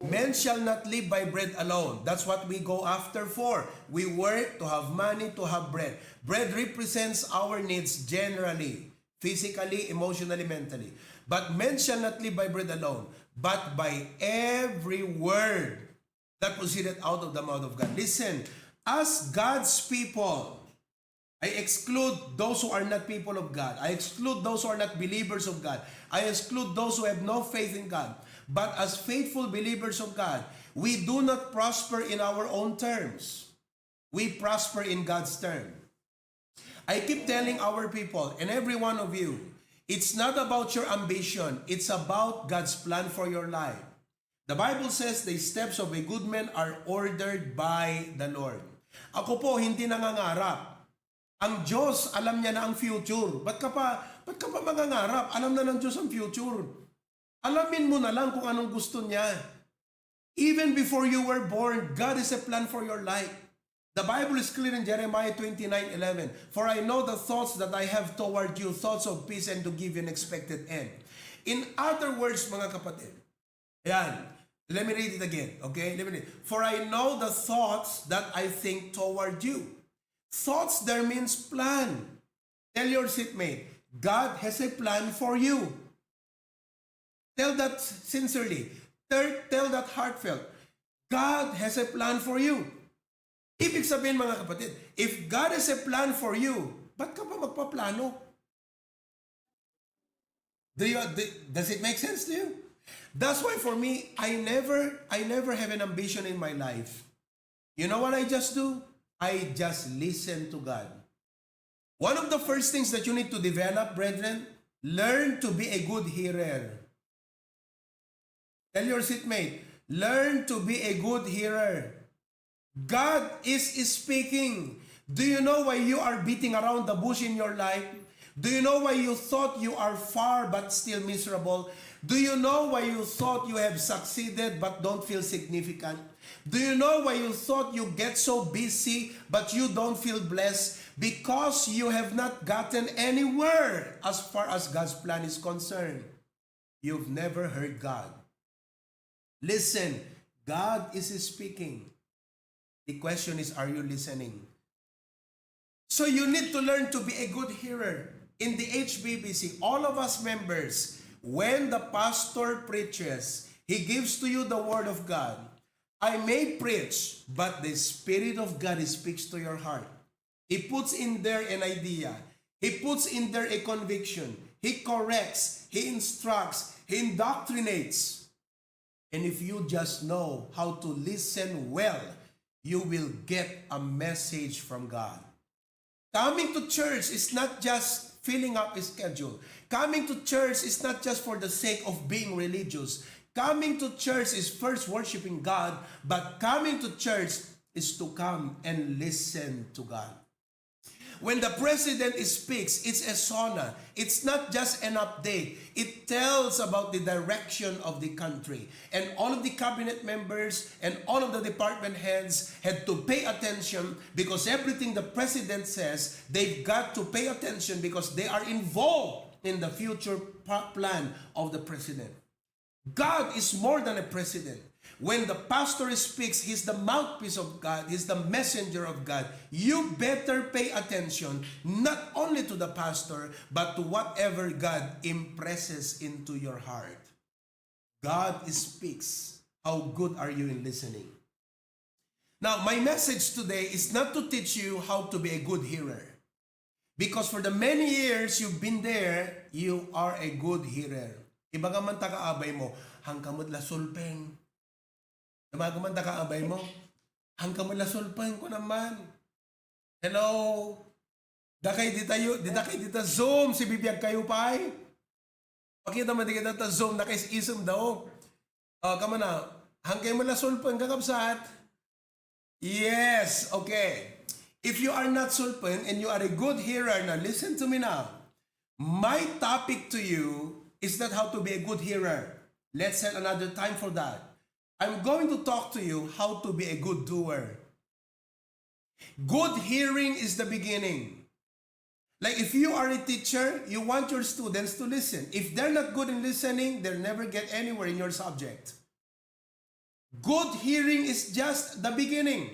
Men shall not live by bread alone. That's what we go after for. We work to have money, to have bread. Bread represents our needs generally, physically, emotionally, mentally. But men shall not live by bread alone, but by every word that proceeded out of the mouth of God. Listen, as God's people, I exclude those who are not people of God. I exclude those who are not believers of God. I exclude those who have no faith in God. But as faithful believers of God, we do not prosper in our own terms. We prosper in God's term. I keep telling our people and every one of you, it's not about your ambition. It's about God's plan for your life. The Bible says the steps of a good man are ordered by the Lord. Ako po, hindi nangangarap. Ang Diyos, alam niya na ang future. Ba't ka pa, ba't ka pa mangangarap? Alam na ng Diyos ang future. Alamin mo na lang kung anong gusto niya. Even before you were born, God has a plan for your life. The Bible is clear in Jeremiah twenty-nine eleven, "For I know the thoughts that I have toward you, thoughts of peace and to give you an expected end." In other words, mga kapatid, ayan, let me read it again, okay? Let me read. "For I know the thoughts that I think toward you." Thoughts there means plan. Tell your seatmate, God has a plan for you. Tell that sincerely. Tell, tell that heartfelt. God has a plan for you. Ibig sabihin, mga kapatid, if God has a plan for you, ba't ka pa magpaplano? Do you, do, does it make sense to you? That's why for me, I never, I never have an ambition in my life. You know what I just do? I just listen to God. One of the first things that you need to develop, brethren, learn to be a good hearer. Tell your seatmate, learn to be a good hearer. God is speaking. Do you know why you are beating around the bush in your life? Do you know why you thought you are far but still miserable? Do you know why you thought you have succeeded but don't feel significant? Do you know why you thought you get so busy but you don't feel blessed? Because you have not gotten anywhere as far as God's plan is concerned. You've never heard God. Listen, God is speaking. The question is, are you listening? So you need to learn to be a good hearer. In the H B B C, all of us members, when the pastor preaches, he gives to you the word of God. I may preach, but the Spirit of God speaks to your heart. He puts in there an idea. He puts in there a conviction. He corrects. He instructs. He indoctrinates. And if you just know how to listen well, you will get a message from God. Coming to church is not just filling up a schedule. Coming to church is not just for the sake of being religious. Coming to church is first worshiping God, but coming to church is to come and listen to God. When the president speaks, it's a SONA. It's not just an update. It tells about the direction of the country. And all of the cabinet members and all of the department heads had to pay attention, because everything the president says, they've got to pay attention because they are involved in the future pa-, plan of the president. God is more than a president. When the pastor speaks, he's the mouthpiece of God, he's the messenger of God. You better pay attention not only to the pastor, but to whatever God impresses into your heart. God speaks. How good are you in listening? Now, my message today is not to teach you how to be a good hearer. Because for the many years you've been there, you are a good hearer. Ibaga man ta kaabay mo, "Hangka met la sulpeng." Ibaga man ta kaabay mo, "Hangka met la sulpeng," kuna man. Hello? Dakay ditayo, di dakay dita Zoom, sibibiag kayo pay? Pakita mo, di kita ta Zoom, nakaisisem daw. Oh, kamo na. Hangkay mo la sulpeng, kakabsat? Yes, okay. If you are not sulpeng and you are a good hearer, now listen to me now. My topic to you is not how to be a good hearer. Let's set another time for that. I'm going to talk to you how to be a good doer. Good hearing is the beginning. Like, if you are a teacher, you want your students to listen. If they're not good in listening, they'll never get anywhere in your subject. Good hearing is just the beginning,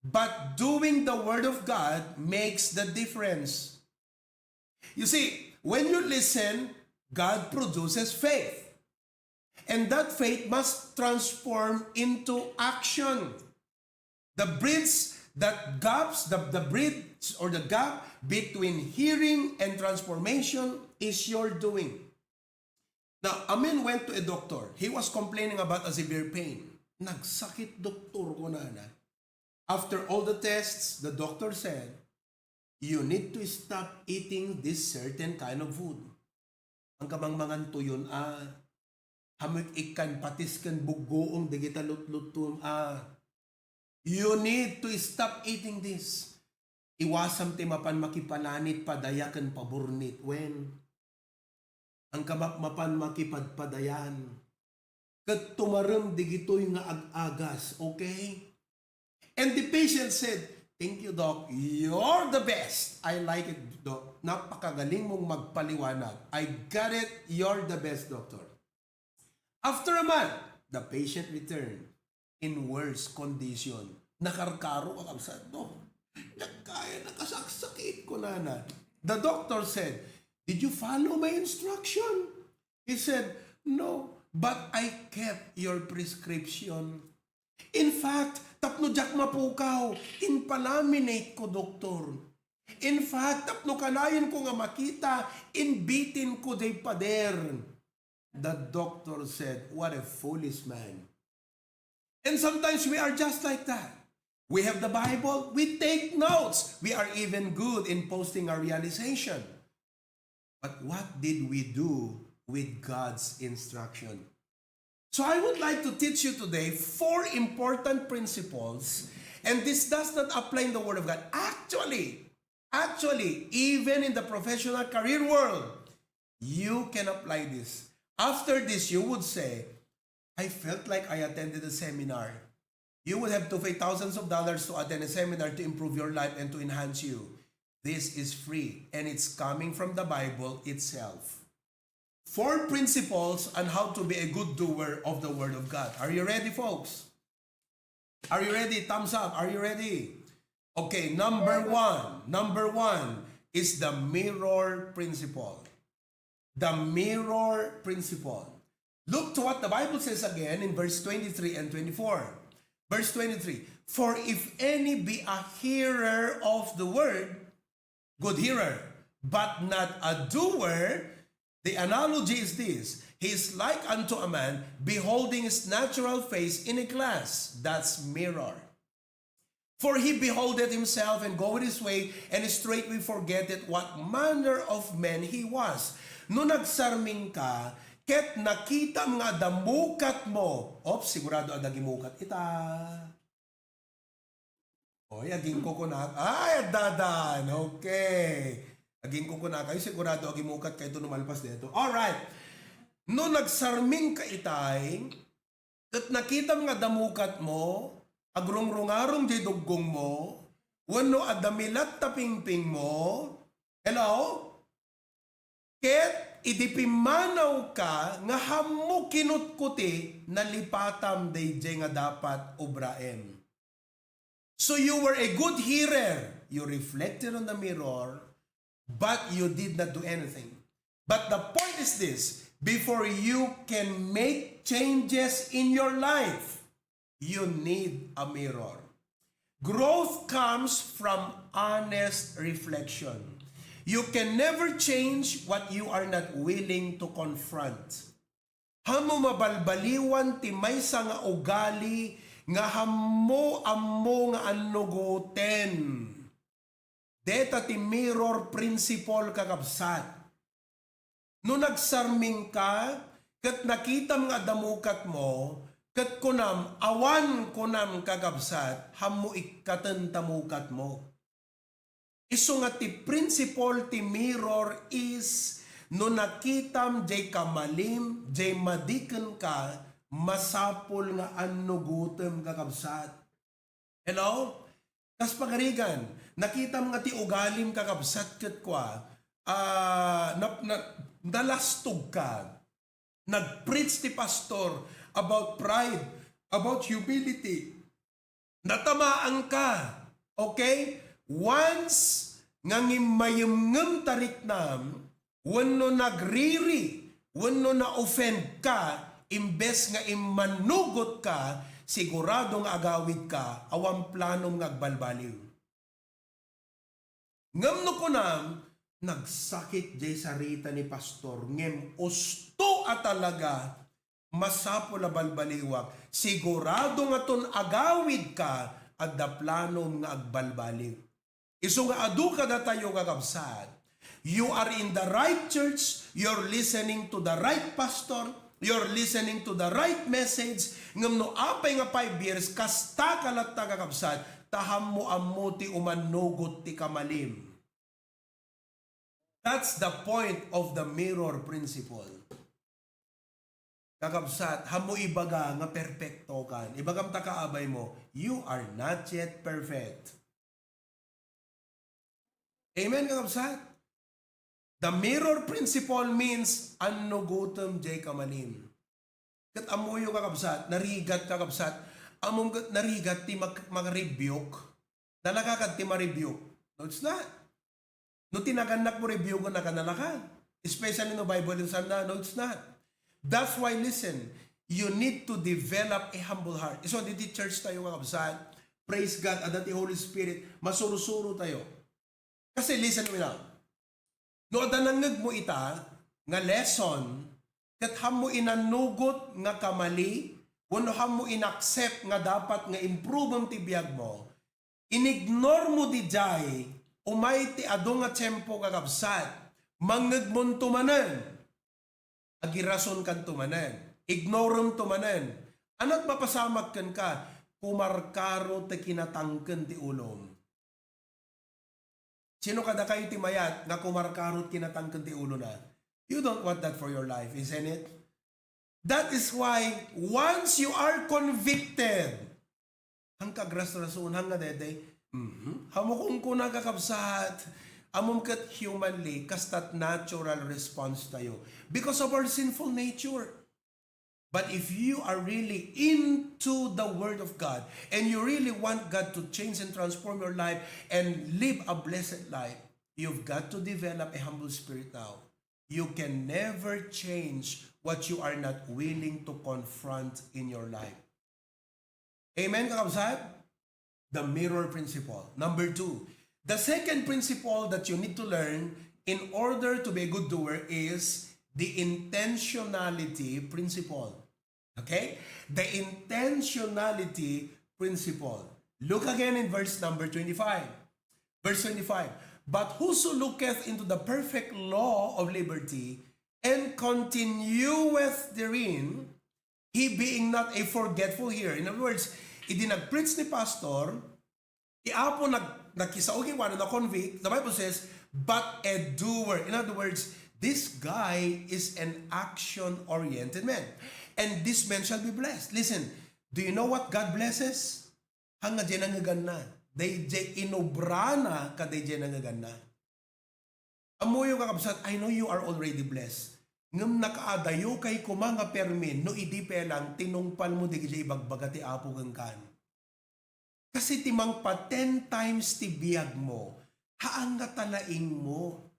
but doing the word of God makes the difference. You see, when you listen, God produces faith. And that faith must transform into action. The bridge that gaps, the, the bridge or the gap between hearing and transformation is your doing. Now, a man went to a doctor. He was complaining about a severe pain. "Nagsakit, doktor," kunana. After all the tests, the doctor said, "You need to stop eating this certain kind of food." Hangka mangan tuyon a, hamut ikkan patis ken buggoong dagita lutlutuem a. You need to stop eating this. Iwasam ti mapan makipalanit, padaya ken paburnit. Wen, hangka map-, mapan makipadpadayan. Ket tumarem digitoy nga ag-agas, okay? And the patient said, "Thank you, Doc. You're the best. I like it, Doc. Napakagaling mong magpaliwanag. I got it. You're the best, Doctor." After a month, the patient returned in worse condition. Nakarkaro, kakabsat, no? Nagkaya, nakasaksakit, kunana. The doctor said, "Did you follow my instruction?" He said, "No, but I kept your prescription. In fact, tapno diak mapukaw, inpalaminate ko, doktor. In fact, tapno kanayon ko nga makita, inbitin ko diay pader." The doctor said, "What a foolish man." And sometimes we are just like that. We have the Bible, we take notes, we are even good in posting our realization. But what did we do with God's instruction? So I would like to teach you today four important principles, and this does not apply in the Word of God. Actually, actually, even in the professional career world, you can apply this. After this, you would say, "I felt like I attended a seminar." You would have to pay thousands of dollars to attend a seminar to improve your life and to enhance you. This is free, and it's coming from the Bible itself. Four principles on how to be a good doer of the Word of God. Are you ready, folks? Are you ready? Thumbs up. Are you ready? Okay, number one. Number one is the mirror principle. The mirror principle. Look to what the Bible says again in verse twenty-three and twenty-four. Verse twenty-three, "For if any be a hearer of the word," good hearer, "but not a doer," the analogy is this: He is like unto a man beholding his natural face in a glass. That's mirror. For he beholdeth himself and goeth his way, and straightway forgetteth what manner of man he was. No nagsarming ka, ket nakitam nga adda mukat mo, op, sigurado adda gimukat ita. Oy, agingkukunak. Ay, addadan. Okay. Agingkukunakayo, sigurado agimukat kayo no malpas dito. Alright. No nagsarming ka itay, ket nakitam nga adda mukat mo, agrungrungarong diay duggong mo, wenno adda milat ta pingping mo, hello? Ket idi pimmanaw ka nga hammo kinutkuti, nalipatam daydiay nga dapat obraem. So you were a good hearer. You reflected on the mirror, but you did not do anything. But the point is this, before you can make changes in your life, you need a mirror. Growth comes from honest reflection. You can never change what you are not willing to confront. Hammo mabalbaliwan ti maysa nga ugali nga hammo ammo nga annugoten. Deta ti mirror principle, kakabsat. No nagsarming ka, ket nakitam nga adda mukat mo, ket kunam, awan kunam, kakabsat, hammo ikkaten ta mukat mo. Isu nga ti principle ti mirror is, no nakitam jay kamalim, jay madiken ka, masapul nga annugotem, kakabsat. Hello? Kas pagarigan, nakitam nga ti ugalim, kakabsat, ket kua, ah, nap-, na-, nalastog ka. Nag-preach ti pastor about pride, about humility. Natamaan ka. Okay? Once nga ngimmayemngem ta riknam, wenno nagriri, wenno na-offend ka, imbes nga immannugot ka, sigurado nga agawid ka, awan planom nga agbalbaliw. Ngem no kunam, nagsakit jay sarita ni pastor, ngem usto a talaga, masapul a balbaliwak, sigurado nga ton agawid ka, adda planom nga agbalbaliw. Isu nga adu kadatayo, kakabsat, you are in the right church, you're listening to the right pastor, you're listening to the right message, ngem no apay nga five years, kasta ka latta, kakabsat, ta hammo ammo ti umannugot ti kamalim. That's the point of the mirror principle. Kakabsat, hammo ibaga nga perpekto kan. Ibagam ta kaabay mo, you are not yet perfect. Amen, kakabsat? The mirror principle means annugotem jay kamalim. Ket ammoyo, kakabsat, narigat, kakabsat, ammom ket narigat ti mag-, mag-rebuke. Nalaka kad ti ma-rebuke. No, it's not. No ti nagannak mo rebuke, naka nalaka. Especially no Bible in Sunday, no, it's not. That's why, listen, you need to develop a humble heart. Isu diti church tayo, kakabsat. Praise God, adda ti Holy Spirit, masursuro tayo. Kasi listen me now. No adda nangngeg mo ita nga lesson, ket hammo inannugot nga kamali, wenno hammo inaccept nga dapat nga improve ti biag mo, inignore mo didiay, umay ti adu nga tiempo, kakabsat, mangngegmonto manen. Agirasonkanto manen, ignoremto manen. Ania ti mapasamak kenka? Kumarkaro ti kinatangken ti ulom. Sino kadakayo ti mayat nga kumarkaro ti kinatangken ti ulona? You don't want that for your life, isn't it? That is why once you are convicted, ang kagrasrason, hang nga dede, mhm. Amo kung kuna, kakabsat, amom ket humanly, kastat natural response tayo because of our sinful nature. But if you are really into the Word of God and you really want God to change and transform your life and live a blessed life, you've got to develop a humble spirit now. You can never change what you are not willing to confront in your life. Amen, kakabsat? The mirror principle. Number two, the second principle that you need to learn in order to be a good doer is the intentionality principle. Okay? The intentionality principle. Look again in verse number twenty-five. Verse twenty-five. "But whoso looketh into the perfect law of liberty and continueth therein, he being not a forgetful hearer." In other words, idi nag-preach ni pastor, ti Apo nag-, nagkisauging wano na-convict, the Bible says, "But a doer." In other words, this guy is an action-oriented man. "And this man shall be blessed." Listen, do you know what God blesses? Hanga jay nangngeganna. Dayjay inubrana kadayjay nangngeganna. Ammoyo, kakabsat, I know you are already blessed. Ngem nakaadayo kay koma nga permi no idi pelang tinungpal mo dayjay ibagbaga ti Apo kenka. Kasi ti mangpa ten times ti biag mo, haan nga talaing mo.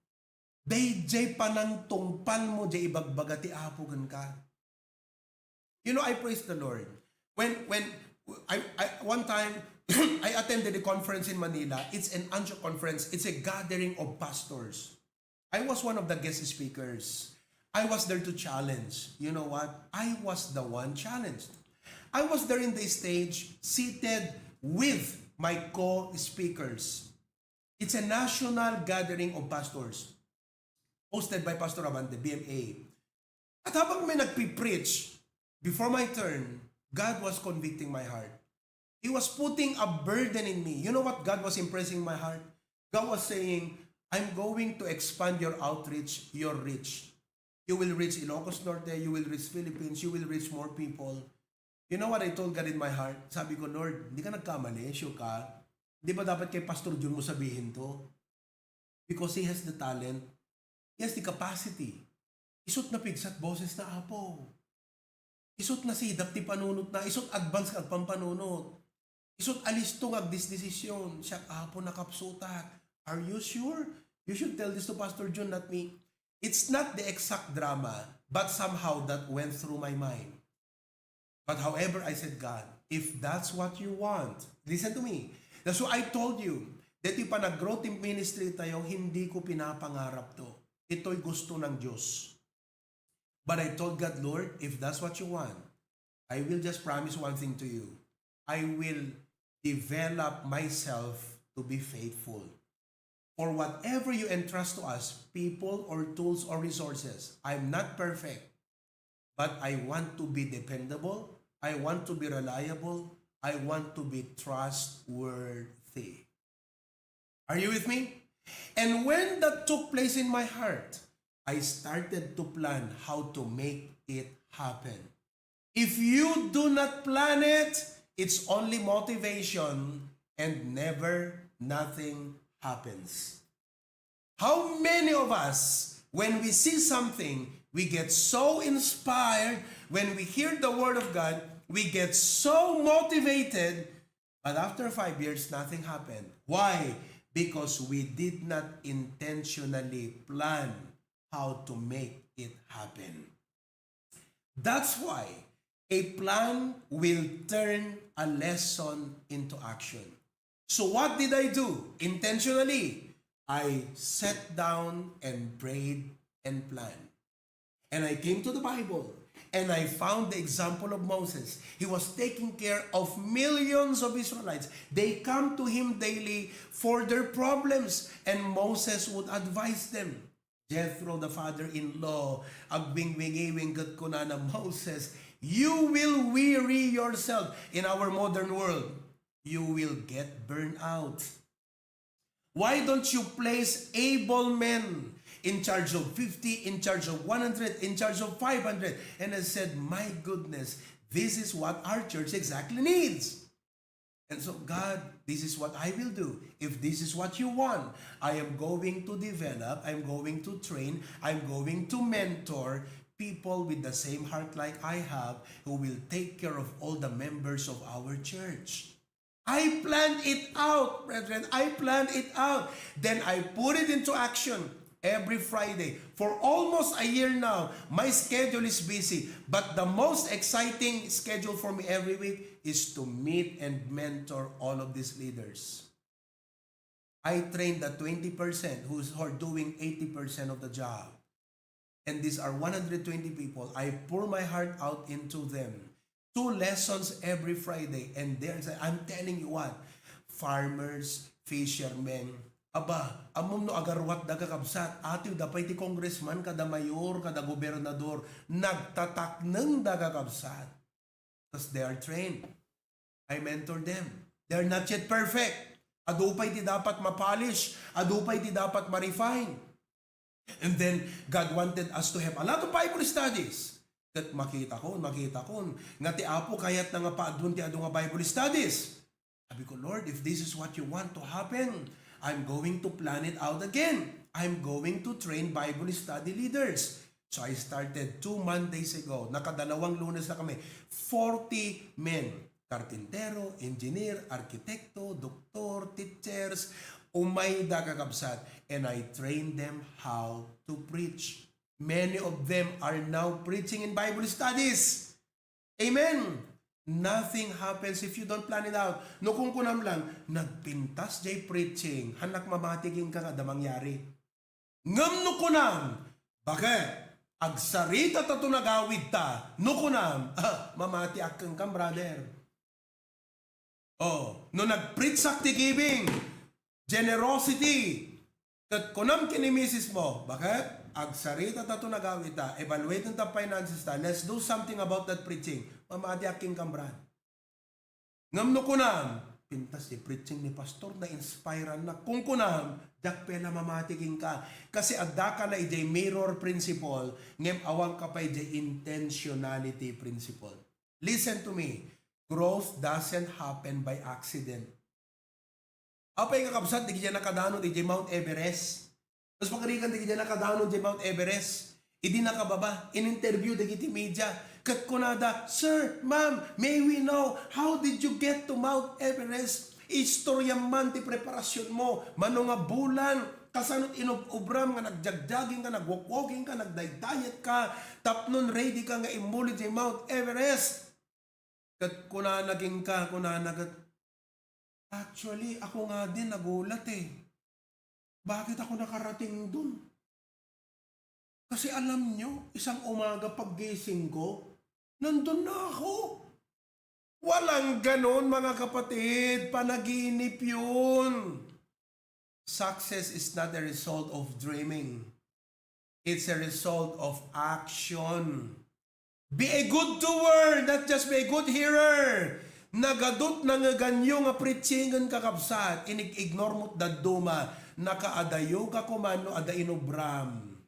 Dayjay panangtungpal mo, jay ibagbaga ti Apo kenka. You know, I praise the Lord. When, when, I, I, one time, I attended a conference in Manila. It's an annual conference. It's a gathering of pastors. I was one of the guest speakers. I was there to challenge. You know what? I was the one challenged. I was there in the stage, seated with my co-speakers. It's a national gathering of pastors hosted by Pastor Abante, B M A. At habang may nagpipreach, before my turn, God was convicting my heart. He was putting a burden in me. You know what God was impressing in my heart? God was saying, "I'm going to expand your outreach, your reach. You will reach Ilocos Norte, you will reach Philippines, you will reach more people." You know what I told God in my heart? Sabi ko, "Lord, hindi ka nagkamali, sure ka? Di ba dapat kay Pastor Jun mo sabihin to? Because he has the talent, he has the capacity." Isut napigsat boses na, Apo. Isut nasidap ti panunot na, isut advance nga agpampanunot. Isut alisto nga agdisdesisyon. Siak, Apo, nakapsutak. Are you sure? You should tell this to Pastor Jun, not me. It's not the exact drama, but somehow that went through my mind. But however, I said, "God, if that's what you want," listen to me. That's why I told you, that yung panag-grow team ministry tayo, hindi ko pinapangarap to. Ito'y gusto ng Diyos. But I told God, "Lord, if that's what you want, I will just promise one thing to you. I will develop myself to be faithful. For whatever you entrust to us, people or tools or resources, I'm not perfect, but I want to be dependable. I want to be reliable. I want to be trustworthy." Are you with me? And when that took place in my heart, I started to plan how to make it happen. If you do not plan it, it's only motivation and never nothing happens. How many of us, when we see something, we get so inspired, when we hear the word of God, we get so motivated, but after five years, nothing happened. Why? Because we did not intentionally plan how to make it happen. That's why a plan will turn a lesson into action. So what did I do? Intentionally, I sat down and prayed and planned. And I came to the Bible and I found the example of Moses. He was taking care of millions of Israelites. They come to him daily for their problems, and Moses would advise them. Jethro, the father-in-law, agwingwingiwing ket kunana, "Moses, you will weary yourself." In our modern world, you will get burned out. Why don't you place able men in charge of fifty, in charge of one hundred, in charge of five hundred? And I said, "My goodness, this is what our church exactly needs." And so, "God, this is what I will do. If this is what you want, I am going to develop, I'm going to train, I'm going to mentor people with the same heart like I have who will take care of all the members of our church." I planned it out, brethren. I planned it out. Then I put it into action every Friday. For almost a year now, my schedule is busy. But the most exciting schedule for me every week is to meet and mentor all of these leaders. I train the twenty percent who's, who are doing eighty percent of the job. And these are one hundred twenty people. I pour my heart out into them. Two lessons every Friday. And there's, I'm telling you what, farmers, fishermen, aba, ammom no agaruatda, kakabsat, atiwda pay ti congressman, kada mayor, kada gobernador, nagtataknengda, kakabsat. Because they are trained. I mentor them. They're not yet perfect. Adu pay ti dapat ma-polish. Adu pay ti dapat ma-refine. And then, God wanted us to have a lot of Bible studies. Ket makitakon, makitakon, nga ti Apo kayatna nga paaduen ti adu nga Bible studies. Sabi ko, "Lord, if this is what you want to happen, I'm going to plan it out again. I'm going to train Bible study leaders." So I started two Mondays ago. Nakadalawang Lunes na kami. Forty men. Karpintero, engineer, arkitekto, doktor, teachers, umayda, kakabsat, and I trained them how to preach. Many of them are now preaching in Bible studies. Amen. Nothing happens if you don't plan it out. No kunkunam lang, nagpintas jay preaching, hannak mamati kenka nga adda mangyari. Ngem no kunam, "Baket, agsarita ta to nagawid ta," no kunam, ah, mamatiak kenka, brother. Oh, no nagpreachak ti giving, generosity, ket kunam ken ni misis mo, "Baket, agsarita ta to nagawid ta, evaluate ta finances ta, let's do something about that preaching," mamatiak kenka, brad. Ngem no kunam, "Pintas ti preaching ni pastor, na-inspireannak." Kunkunam, diak pay la mamati kenka. Kasi addaka la idiay mirror principle, ngem awanka pay idiay intentionality principle. Listen to me. Growth doesn't happen by accident. Apay, kakabsat, dagiti nakadanon idiay Mount Everest. Tapos pakarigan dagiti nakadanon idiay Mount Everest. Idi nakababa, in-interview dagiti media. Ket kunada, "Sir, ma'am, may we know, how did you get to Mount Everest? Istorya man ti preparasyon mo. Mano nga bulan, kasano ti inub-ubram nga nagjagjaging ka, nagwalk-walking ka, nagdaydayetka, tapnon ready ka nga immuli idiay Mount Everest?" Ket kunana kenka, kunana ket, "Actually, ako nga din nagulat eh. Bakit ako nakarating dun? Kasi alam nyo, isang umaga paggising ko, nandun na ako." Walang ganon, mga kapatid. Panaginip yun. Success is not a result of dreaming. It's a result of action. Be a good doer, not just be a good hearer. Nagadut nangeganyo nga preachingen, kakabsat, inig-ignore mo't dadduma, nakaadayo ka kuman no adda inubram.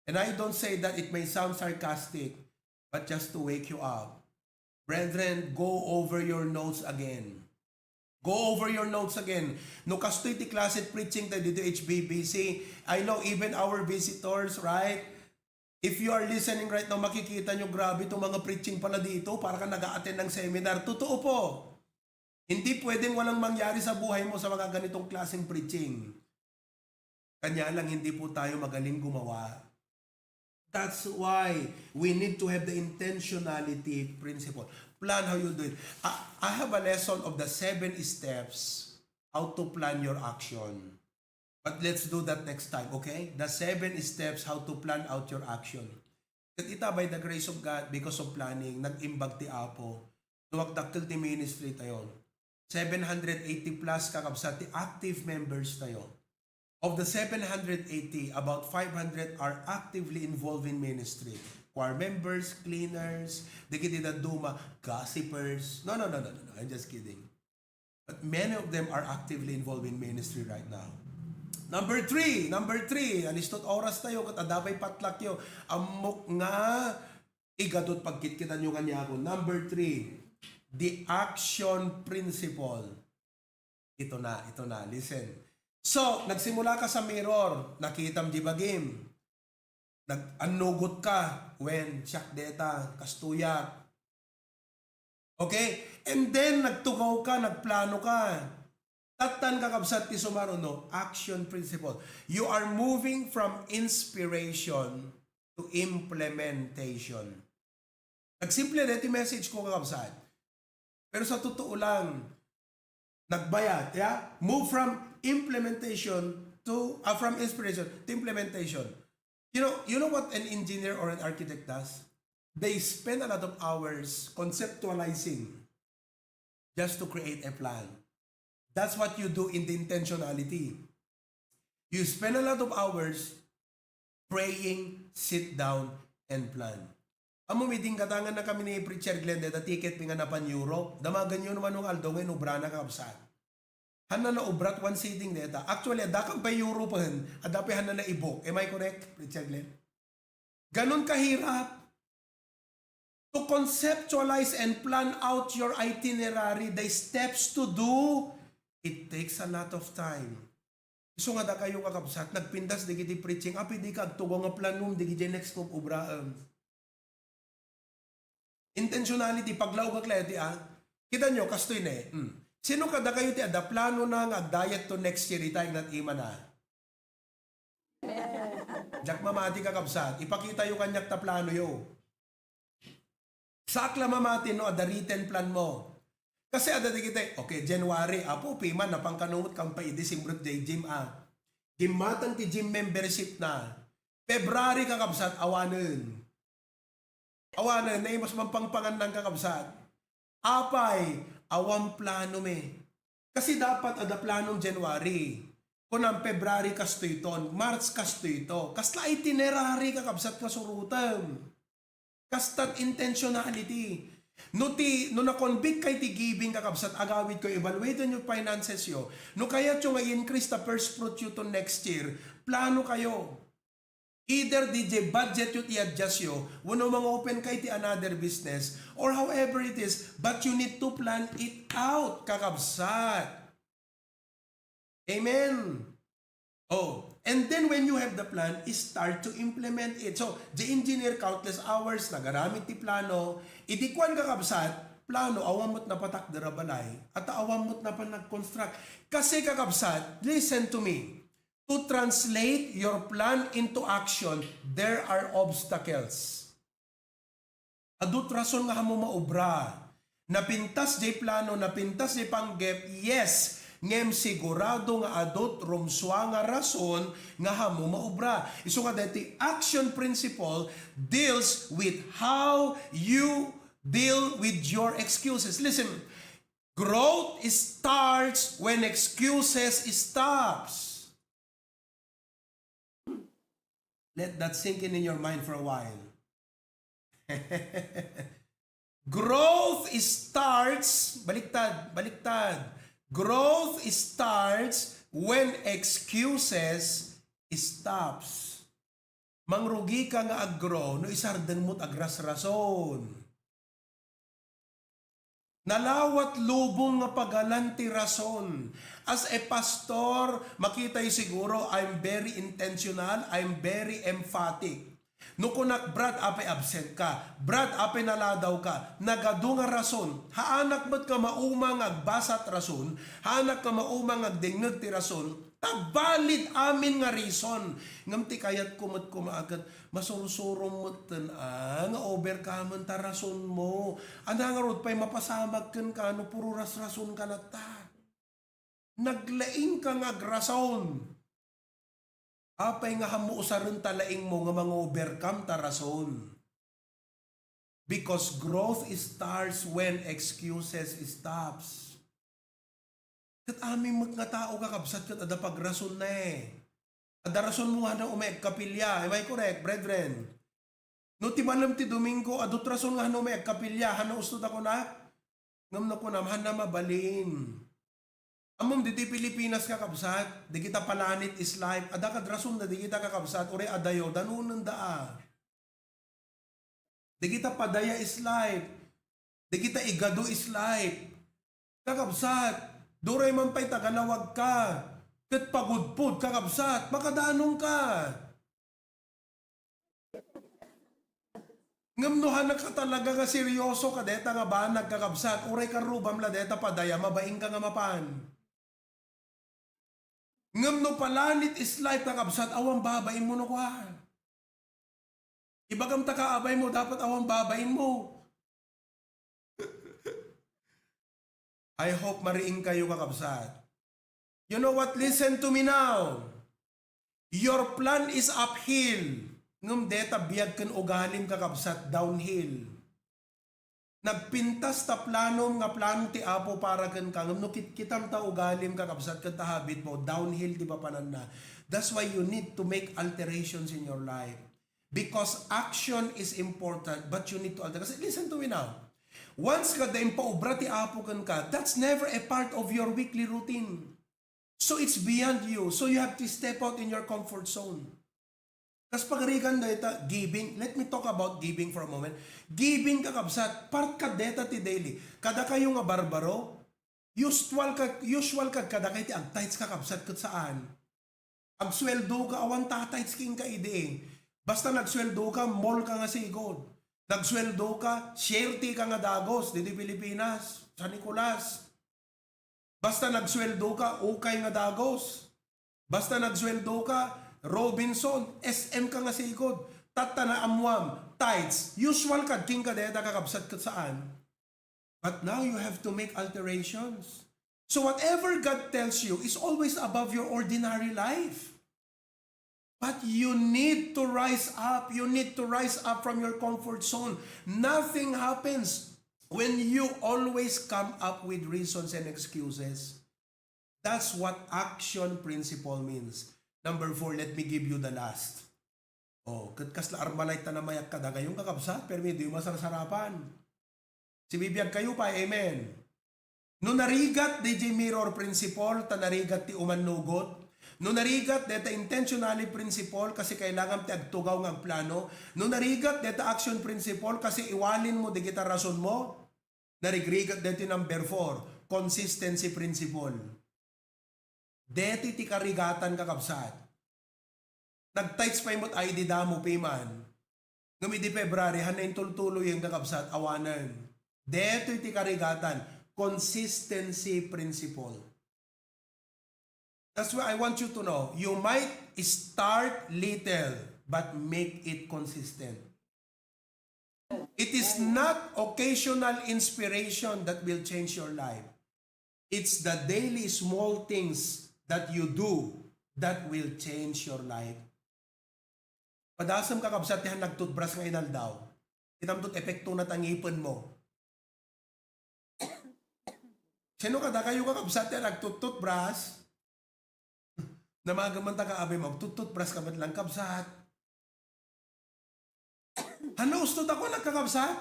And I don't say that it may sound sarcastic, but just to wake you up. Brethren, go over your notes again. Go over your notes again. No kastoy ti class preaching tayo dito, H B B C. I know even our visitors, right? If you are listening right now, makikita nyo, "Grabe itong mga preaching pala dito, para ka nag-a-attend ng seminar." Totoo po. Hindi pwedeng walang mangyari sa buhay mo sa mga ganitong klaseng preaching. Kanya lang, hindi po tayo magaling gumawa. That's why we need to have the intentionality principle. Plan how you do it. I, I have a lesson of the seven steps how to plan your action. But let's do that next time, okay? The seven steps how to plan out your action. Ket ita, by the grace of God, because of planning, nag-imbag ti Apo. Dumakdakkel ti ministry tayo. Seven hundred eighty plus, kakabsat, ti active members tayo. Of the seven hundred eighty, about five hundred are actively involved in ministry. Choir members, cleaners, dagiti dadduma, gossipers. No, no, no, no, no, no. I'm just kidding. But many of them are actively involved in ministry right now. Number three, number three, alistot oras tayo, ket adda pay patlakyo. Ammok nga igadut, pagkitkitanyo kaniako. Number three, the action principle. Ito na, ito na. Listen. So, nagsimula ka sa mirror, nakitam di bagim. Nag-annugot ka, wen, siak deta, kastoyak. Okay? And then, nagtugaw ka, nagplano ka. Tattan, kakabsat, ti sumaruno, action principle. You are moving from inspiration to implementation. Nagsimple deti message ko, kakabsat. Pero sa totoo lang, nagbayat, yeah? Move from implementation to, ah, from inspiration to implementation. You know, you know what an engineer or an architect does? They spend a lot of hours conceptualizing just to create a plan. That's what you do in the intentionality. You spend a lot of hours praying, sit down, and plan. Ammom, idin gatangan na kami ni Preacher Glenn, deta ticket mi nga napan Europe. Damagen yo naman nung aldo nga inubra na, kakabsat. Hanna naubra at one sitting deta. Actually, adda kan pay Europe hen, adda pay hanna naibok. Am I correct, Preacher Glenn? Ganun kahirap. To conceptualize and plan out your itinerary, the steps to do, it takes a lot of time. Isu nga dakayo, kakabsat, nagpintas dagiti preaching, apay dika agtugaw nga planom dagiti next nga ubraem. Intentionality, paglaugak la iti, ah. Kita nyo, kastoy ne. Hmm. Sino kadakayo ti adda plano na nga agdayat to next year, itay nga imana? Diak mamati, kakabsat. Ipakita yo kaniak ta plano yo. Saak la mamati no adda written plan mo. Kasi adda dagiti, okay, January, Apo, piman, napangkanungot kan pay idi simrek jay gym, ah. Gimmatang ti gym membership na. February, kakabsat, awanen. Awanen, naimas man pangpangannan, kakabsat. Apay, awan plano mi. Kasi dapat adda planom January. Kunam February kastoy ton, March kastoy to. Kasla itinerary, kakabsat, nga surotem. Kastat intentionality. No ti, no na-convict kay ti giving, kakabsat, agawid ko, evaluate your finances yo. No kayat yo nga i-increase ta first fruit yo to next year, plano kayo. Either D J budget yo ti i-adjust yo, wenno mangopen kay ti another business, or however it is, but you need to plan it out, kakabsat. Amen. Oh, and then when you have the plan, start to implement it. So, the engineer countless hours, nagaramid ti plano. Idi kuan, kakabsat, plano, awan met napatakder a balay, at awan met napan nag-construct. Kasi, kakabsat, listen to me. To translate your plan into action, there are obstacles. Adut rason nga hammo maubra. Napintas jay plano, napintas jay panggep, yes. Ngem sigurado nga adut rumsua nga rason nga hammo maubra. Isu nga daytoy action principle deals with how you deal with your excuses. Listen, growth starts when excuses stops. Let that sink in in your mind for a while. Growth starts, baliktad, baliktad. Growth starts when excuses stops. Mangrugi ka nga ag-grow no isardeng mo't agrasrason. Nalawat lubong nga pagalan ti rason. As a pastor, makitayo siguro, I'm very intentional, I'm very emphatic. No kunak, "Brad, apay absent ka? Brad, apay naladaw ka?" Nagadu nga rason. Haanak met nga mauma nga agbasat rason, haanak nga mauma nga agdengngeg ti rason, ta valid amin nga reason. Ngem ti kayatko met koma a ket masursurom metten a nga overcome-en ta rasonmo. Ania ngarud pay mapasamak kenka no puro rasrasonka latta? Naglaingka nga agrason. Apay nga hammo usaren ta laingmo nga mangovercome ta rason? Because growth starts when excuses stops. Ket amin met nga tao, kakabsat, ket adda pagrasonna, eh. Adda rasonmo nga hanna umay agkapilya. Am I correct, brethren? No ti malem ti Domingo, adut rason nga hanna umay agkapilya, hanna usto ta kunak? Ngem no kunam, hanna mabalin. Ammom, ditoy Pilipinas, kakabsat, dagita palanit is life. Adda kad rason da dagita, kakabsat, uray adayo, danonenda a. Dagita padaya is life. Dagita igadu is life. Kakabsat, duray man pay tagalawag ka, ket pagudpod, kakabsat, makadanonka. Ngem no hannak talaga nga seryoso ka deta nga banag, kakabsat, uray karrubam la deta padaya, mabainka nga mapan. Ngem no palanit is life, kakabsat, awan babainmo no kua. Ibagam ta ka, abaymo, dapat awan babainmo. I hope mariing kayo, kakabsat. You know what? Listen to me now. Your plan is uphill. Ngem deta biag ken ugalim, kakabsat, downhill. Nagpintas ta planom nga plano ti Apo para kenka, ngem no kitkitam ta ugalim, kakabsat, ken ta habit mo, downhill ti papananna. That's why you need to make alterations in your life. Because action is important, but you need to alter. Kasi listen to me now. Once nga dayta impaubra ti Apo kenka, that's never a part of your weekly routine. So it's beyond you. So you have to step out in your comfort zone. Kas pagarigan dayta, giving. Let me talk about giving for a moment. Giving, kakabsat, part kad dayta ti daily. Kada kayo nga barbaro, usual kad, usual kad kada kayo ti agtithes, kakabsat, ket saan. Agsueldo ka, awan tithes kenka idi. Basta nagsueldo ka, mall ka nga sigud. Nagsueldo ka, share ti ka nga dagos, ditoy Pilipinas, San Nicolas. Basta nagsueldo ka, ukay nga dagos. Basta nagsueldo ka, Robinson, S M ka nga sigud. Tatta naammuam, tithes, usual kad kenka dayta, kakabsat, ket saan. But now you have to make alterations. So whatever God tells you is always above your ordinary life. But you need to rise up. You need to rise up from your comfort zone. Nothing happens when you always come up with reasons and excuses. That's what action principle means. Number four, let me give you the last. Oh, ket kasla Armalite ta namayat kada gayon, kakabsat, permi diyo masarsarapan. Sibibiag kayo pa, amen. No narigat diay mirror principle, ta narigat ti umannugot. No narigat dayta intentionally principle, kasi kailangan ti agtugaw nga agplano. No narigat dayta action principle, kasi iwalin mo dagita rason mo. Narigrigat dayta number four, consistency principle. Dayta ti karigatan, kakabsat. Nagtithes pay met idi damo piman. Ngem idi February, han intultuloyen, kakabsat, awanen. Dayta ti karigatan, consistency principle. That's why I want you to know, you might start little, but make it consistent. It is not occasional inspiration that will change your life. It's the daily small things that you do that will change your life. Padasem, kakabsat, ti han nagtutbras nga inaldaw. Kitam to ti epektona ta ngipen mo. Sino kada kayo, kakabsat, ti nagtututbras? Namagan man ta kaabay mo, agtututbras ka met lang, kabsat. Hano, usto ta ko, nagkakabsat?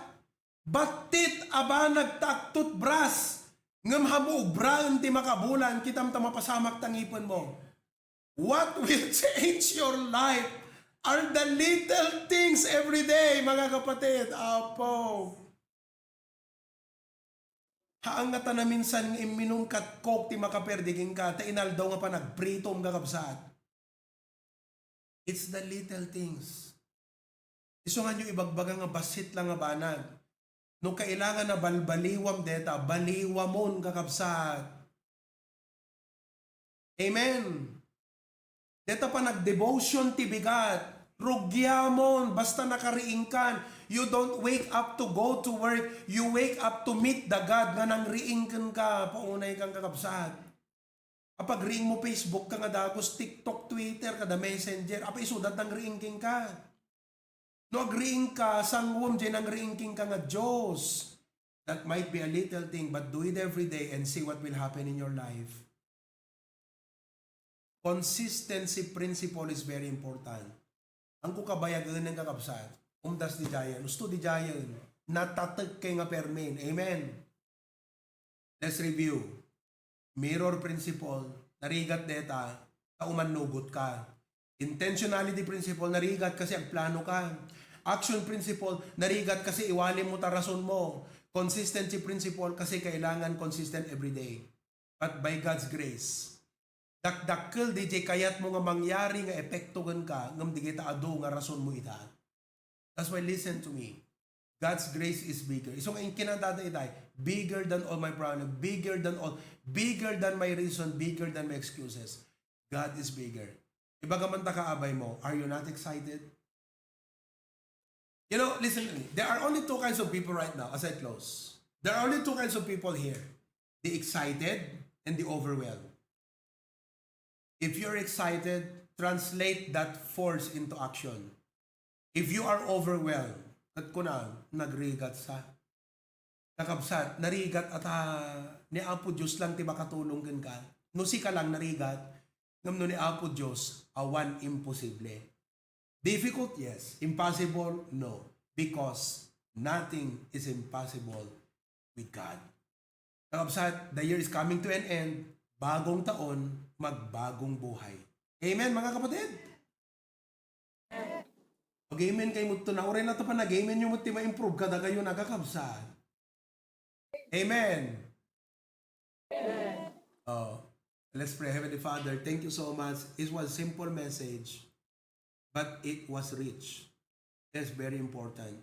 Battit a banag ta agtutbras, ngem hamo ubraen ti makabulan, kitam ta mapasamak ta ngipen mo. What will change your life are the little things every day, mga kapatid. Apo. Haan nga ta naminsan nga imminum kat Coke ti makaperdi kenka, ta inaldaw nga panagpritom, kakabsat. It's the little things. Isu nga niyo ibagbaga nga bassit lang nga banag. No kailangan na balbaliwam deta, baliwamon, kakabsat. Amen. Deta panagdevotion ti bigat. Rugiamon, basta nakariingkan. You don't wake up to go to work. You wake up to meet the God nga nangriing kenka. Paunay kang, kakabsat. Apagriing mo, Facebook ka nga dagos, TikTok, Twitter, kada Messenger. Apay, isuda ti nangriing kenka. No agriing ka, sanguem diay nangriing kenka nga Dios. That might be a little thing, but do it every day and see what will happen in your life. Consistency principle is very important. Angko kabayagen, kakabsat, umdas diay, usto diay, natatek kay nga permin. Amen. Let's review. Mirror principle, narigat deta, ta umannugot ka. Intentionality principle, narigat kasi agplano ka. Action principle, narigat kasi iwali mo ta rason mo. Consistency principle, kasi kailangan consistent every day. But by God's grace, dakdakkel diay kayat mo nga mangyari nga epekto kenka, ngem dagita adu nga rason mo ita. That's why, listen to me. God's grace is bigger. Isu nga inkinanta itay, bigger than all my problem, bigger than all, bigger than my reason, bigger than my excuses. God is bigger. Ibaga man ta kaabay mo, are you not excited? You know, listen to me. There are only two kinds of people right now as I close. There are only two kinds of people here. The excited and the overwhelmed. If you're excited, translate that force into action. If you are overwhelmed, ket kuna, nagrigat sa. Kakabsat, narigat ata ni Apo Dios lang ti makatulong kenka. No sika lang narigat, ngem no ni Apo Dios, awan imposible. Difficult, yes. Impossible, no. Because nothing is impossible with God. Kakabsat, the year is coming to an end. Bagong taon, magbagong buhay. Amen, mga kapatid? Mag-amen kayo mo ito na. Uray na ito pa, nag-amen nyo mo iti ma-improve kadakayo, mga kakabsat. Amen. Oh, let's pray. Heavenly Father, thank you so much. It was simple message, but it was rich. That's very important.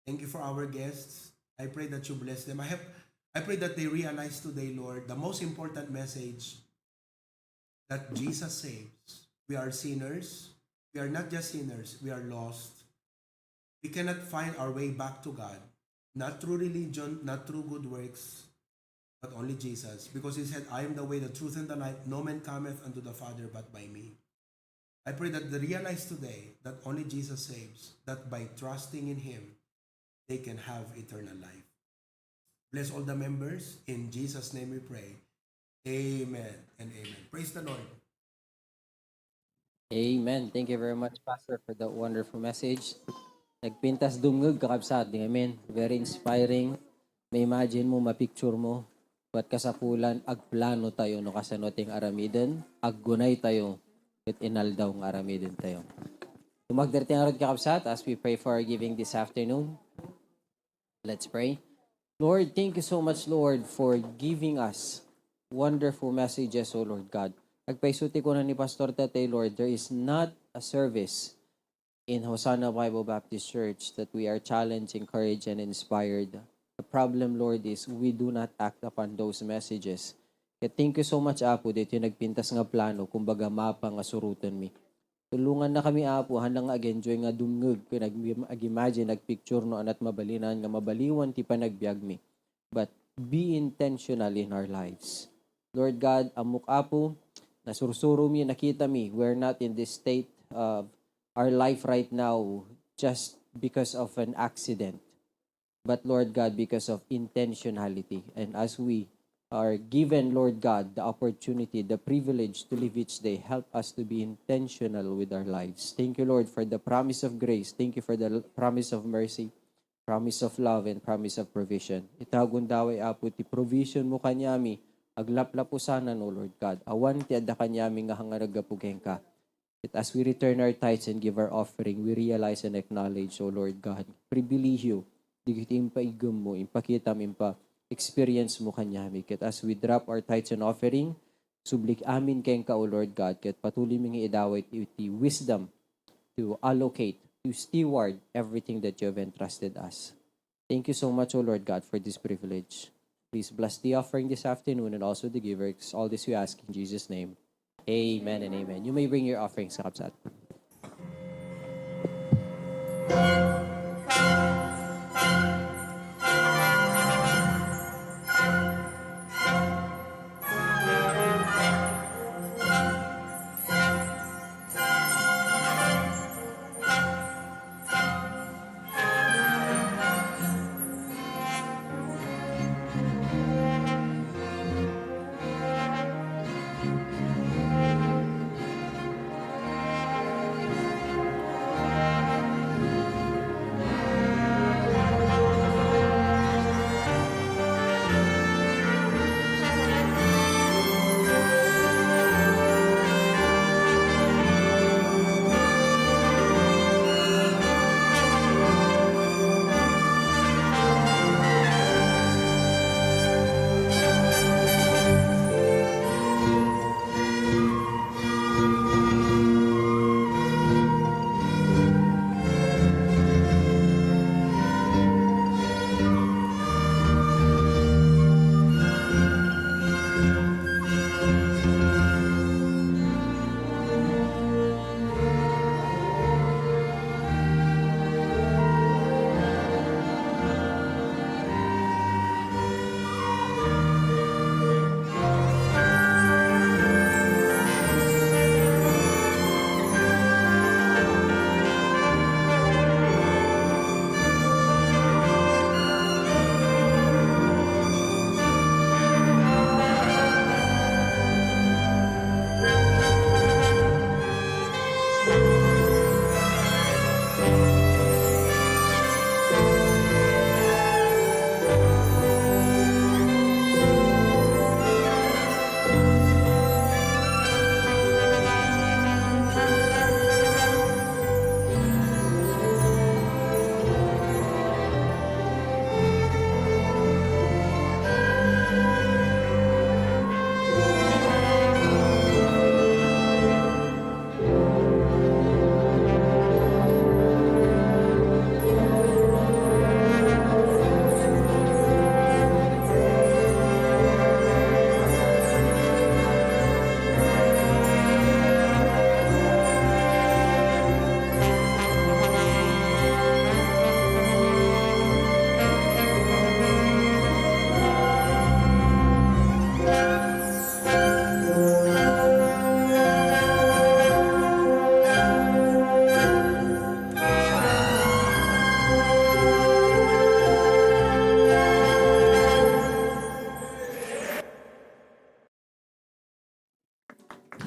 Thank you for our guests. I pray that you bless them. I have, I pray that they realize today, Lord, the most important message, that Jesus saves. We are sinners. We are not just sinners, we are lost. We cannot find our way back to God, not through religion, not through good works, but only Jesus. Because he said, "I am the way, the truth, and the life. No man cometh unto the Father but by me." I pray that they realize today that only Jesus saves, that by trusting in him, they can have eternal life. Bless all the members. In Jesus' name we pray. Amen and amen. Praise the Lord. Amen. Thank you very much, Pastor, for that wonderful message. Nagpintas dumngeg, kakabsat, di amen. Very inspiring. May imagine mo, mapicture mo. But kasapulan, agplano tayo no kasano ting aramiden, aggunay tayo, ket inaldaw nga aramiden tayo. Tumagder ti ngarud, kakabsat, as we pray for our giving this afternoon. Let's pray. Lord, thank you so much, Lord, for giving us wonderful messages, O Lord God. Agpayso ti kuna ni Pastor Tatay, Lord, there is not a service in Hosanna Bible Baptist Church that we are challenged, encouraged, and inspired. The problem, Lord, is we do not act upon those messages. Kaya thank you so much, Apo, dito yung nagpintas nga plano, kumbaga mapa nga surutan mi. Tulungan na kami, Apo, haan lang nga ag-enjoy nga dumngeg, ken ag-, ag-imagine, ag-picture no anat mabalinan nga mabaliwan ti panagbiag mi. But be intentional in our lives. Lord God, ammok, Apo, nasursuro mi, nakita mi, we're not in this state of our life right now just because of an accident. But Lord God, because of intentionality. And as we are given, Lord God, the opportunity, the privilege to live each day, help us to be intentional with our lives. Thank you, Lord, for the promise of grace. Thank you for the l- promise of mercy, promise of love, and promise of provision. Ita gundaway, Apo, ti provision mo kaniami, aglaplapusanan, O Lord God. Awan ti adda kaniami nga hangaragapu kenka. That as we return our tithes and give our offering, we realize and acknowledge, O Lord God, pribilehiyo, digiti impaiggem mo, impakitam, impa-experience mo kaniami. Ket as we drop our tithes and offering, sublik amin kenka, O Lord God, ket patuloy mi nga idawat iti wisdom to allocate, to steward everything that you have entrusted us. Thank you so much, O Lord God, for this privilege. Please bless the offering this afternoon and also the givers. All this we ask in Jesus' name. Amen and amen. You may bring your offerings, kakabsat.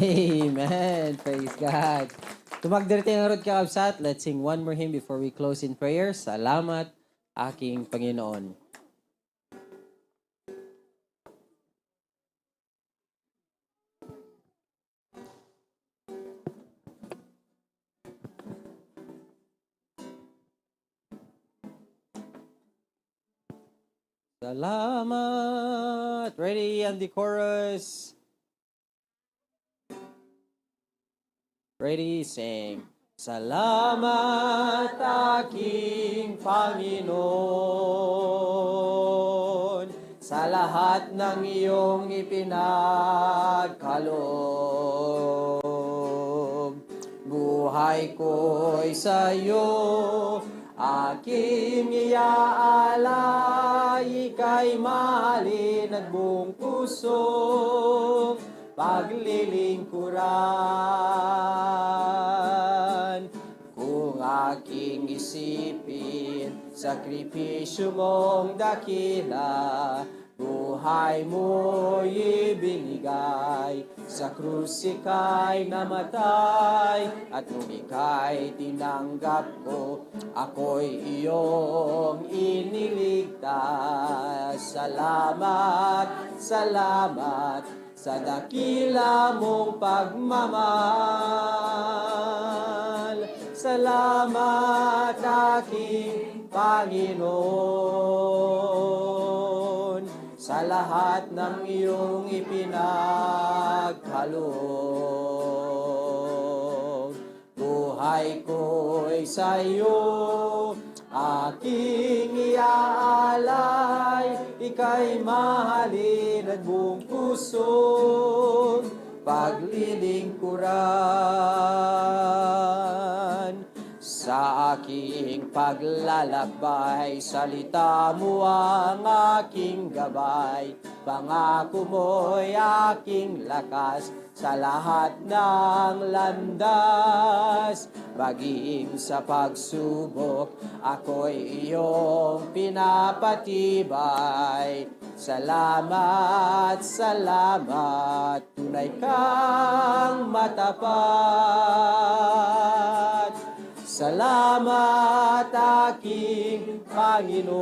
Amen. Praise God. Tumagder tayo ngarud, kakabsat. Let's sing one more hymn before we close in prayer. Salamat, aking Panginoon. Salamat. Ready and the chorus. Ready, sing. Salamat, aking Panginoon, sa lahat ng iyong ipinagkaloob. Buhay ko'y sa'yo, aking iaalay, ika'y mahalin at buong puso paglilingkuran. Kung aking isipin, sakripisyo mong dakila, buhay mo'y ibinigay. Sa krus ika'y namatay, at nung ika'y tinanggap ko, ako'y iyong iniligtas. Salamat, salamat, sa dakila mong pagmamahal. Salamat, aking Panginoon, sa lahat ng iyong ipinagkaloob. Buhay ko'y sa'yo, aking iaalay, ika'y mahalin at buong pusong paglilingkuran. Sa aking paglalakbay, salita mo ang aking gabay, pangako mo'y aking lakas, sa lahat ng landas, maging sa pagsubok, ako'y iyong pinapatibay. Salamat, salamat, tunay kang matapat. Salamat, aking Panginoon,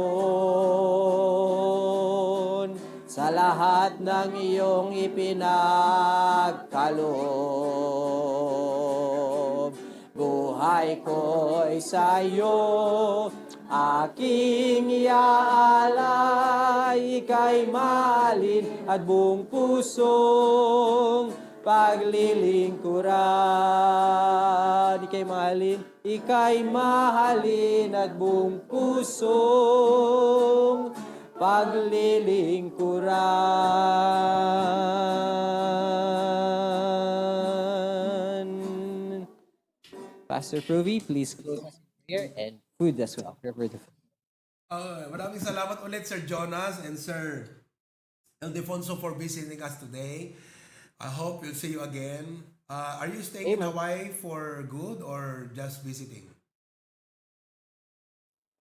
sa lahat ng iyong ipinagkaloob. Buhay ko'y sa'yo, aking iaalay, ika'y mahalin at buong pusong paglilingkuran. Ika'y mahalin, ika'y mahalin at buong pusong paglilingkuran. Pastor Pruvi, please close us in prayer and food as well. Prepare the food. Uh, maraming salamat ulit, Sir Jonas and Sir Ildefonso, for visiting us today. I hope we'll see you again. Uh, are you staying in Amen. Hawaii for good or just visiting?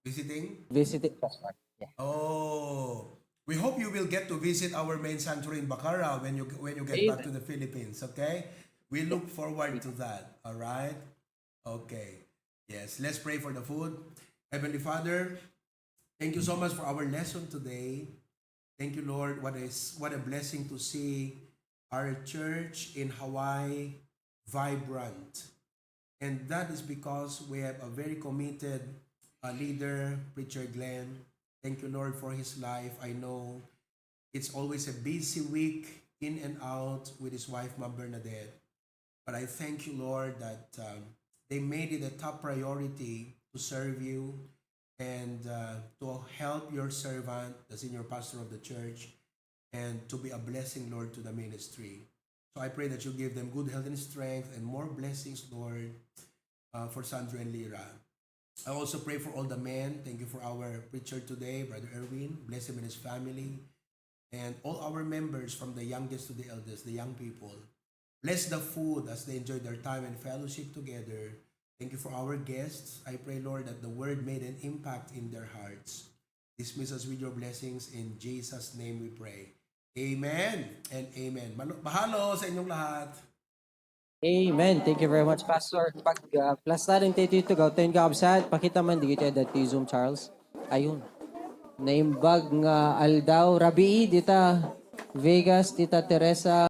Visiting? Visiting, Pastor. Yeah. Oh, we hope you will get to visit our main sanctuary in Bacarao when you when you get back Amen. To the Philippines. Okay, we look forward to that. All right. Okay. Yes. Let's pray for the food. Heavenly Father, thank you so much for our lesson today. Thank you, Lord. What is what a blessing to see our church in Hawaii vibrant. And that is because we have a very committed uh, leader, Preacher Glenn. Thank you, Lord, for his life. I know it's always a busy week in and out with his wife, Ma'am Bernadette. But I thank you, Lord, that um, they made it a top priority to serve you and uh, to help your servant, the senior pastor of the church, and to be a blessing, Lord, to the ministry. So I pray that you give them good health and strength and more blessings, Lord, uh, for Sandro and Lyra. I also pray for all the men. Thank you for our preacher today, Brother Erwin. Bless him and his family. And all our members, from the youngest to the eldest, the young people. Bless the food as they enjoy their time and fellowship together. Thank you for our guests. I pray, Lord, that the word made an impact in their hearts. Dismiss us with your blessings. In Jesus' name we pray. Amen and amen. Malo- mahalo sa inyong lahat. Amen. Thank you very much, Pastor. Pag uh, plastaden tayo ito, gawtayon ka absent. Pakita man, di kita dati Zoom, Charles. Ayun. Naimbag nga aldaw, rabii, dita Vegas, dita Teresa,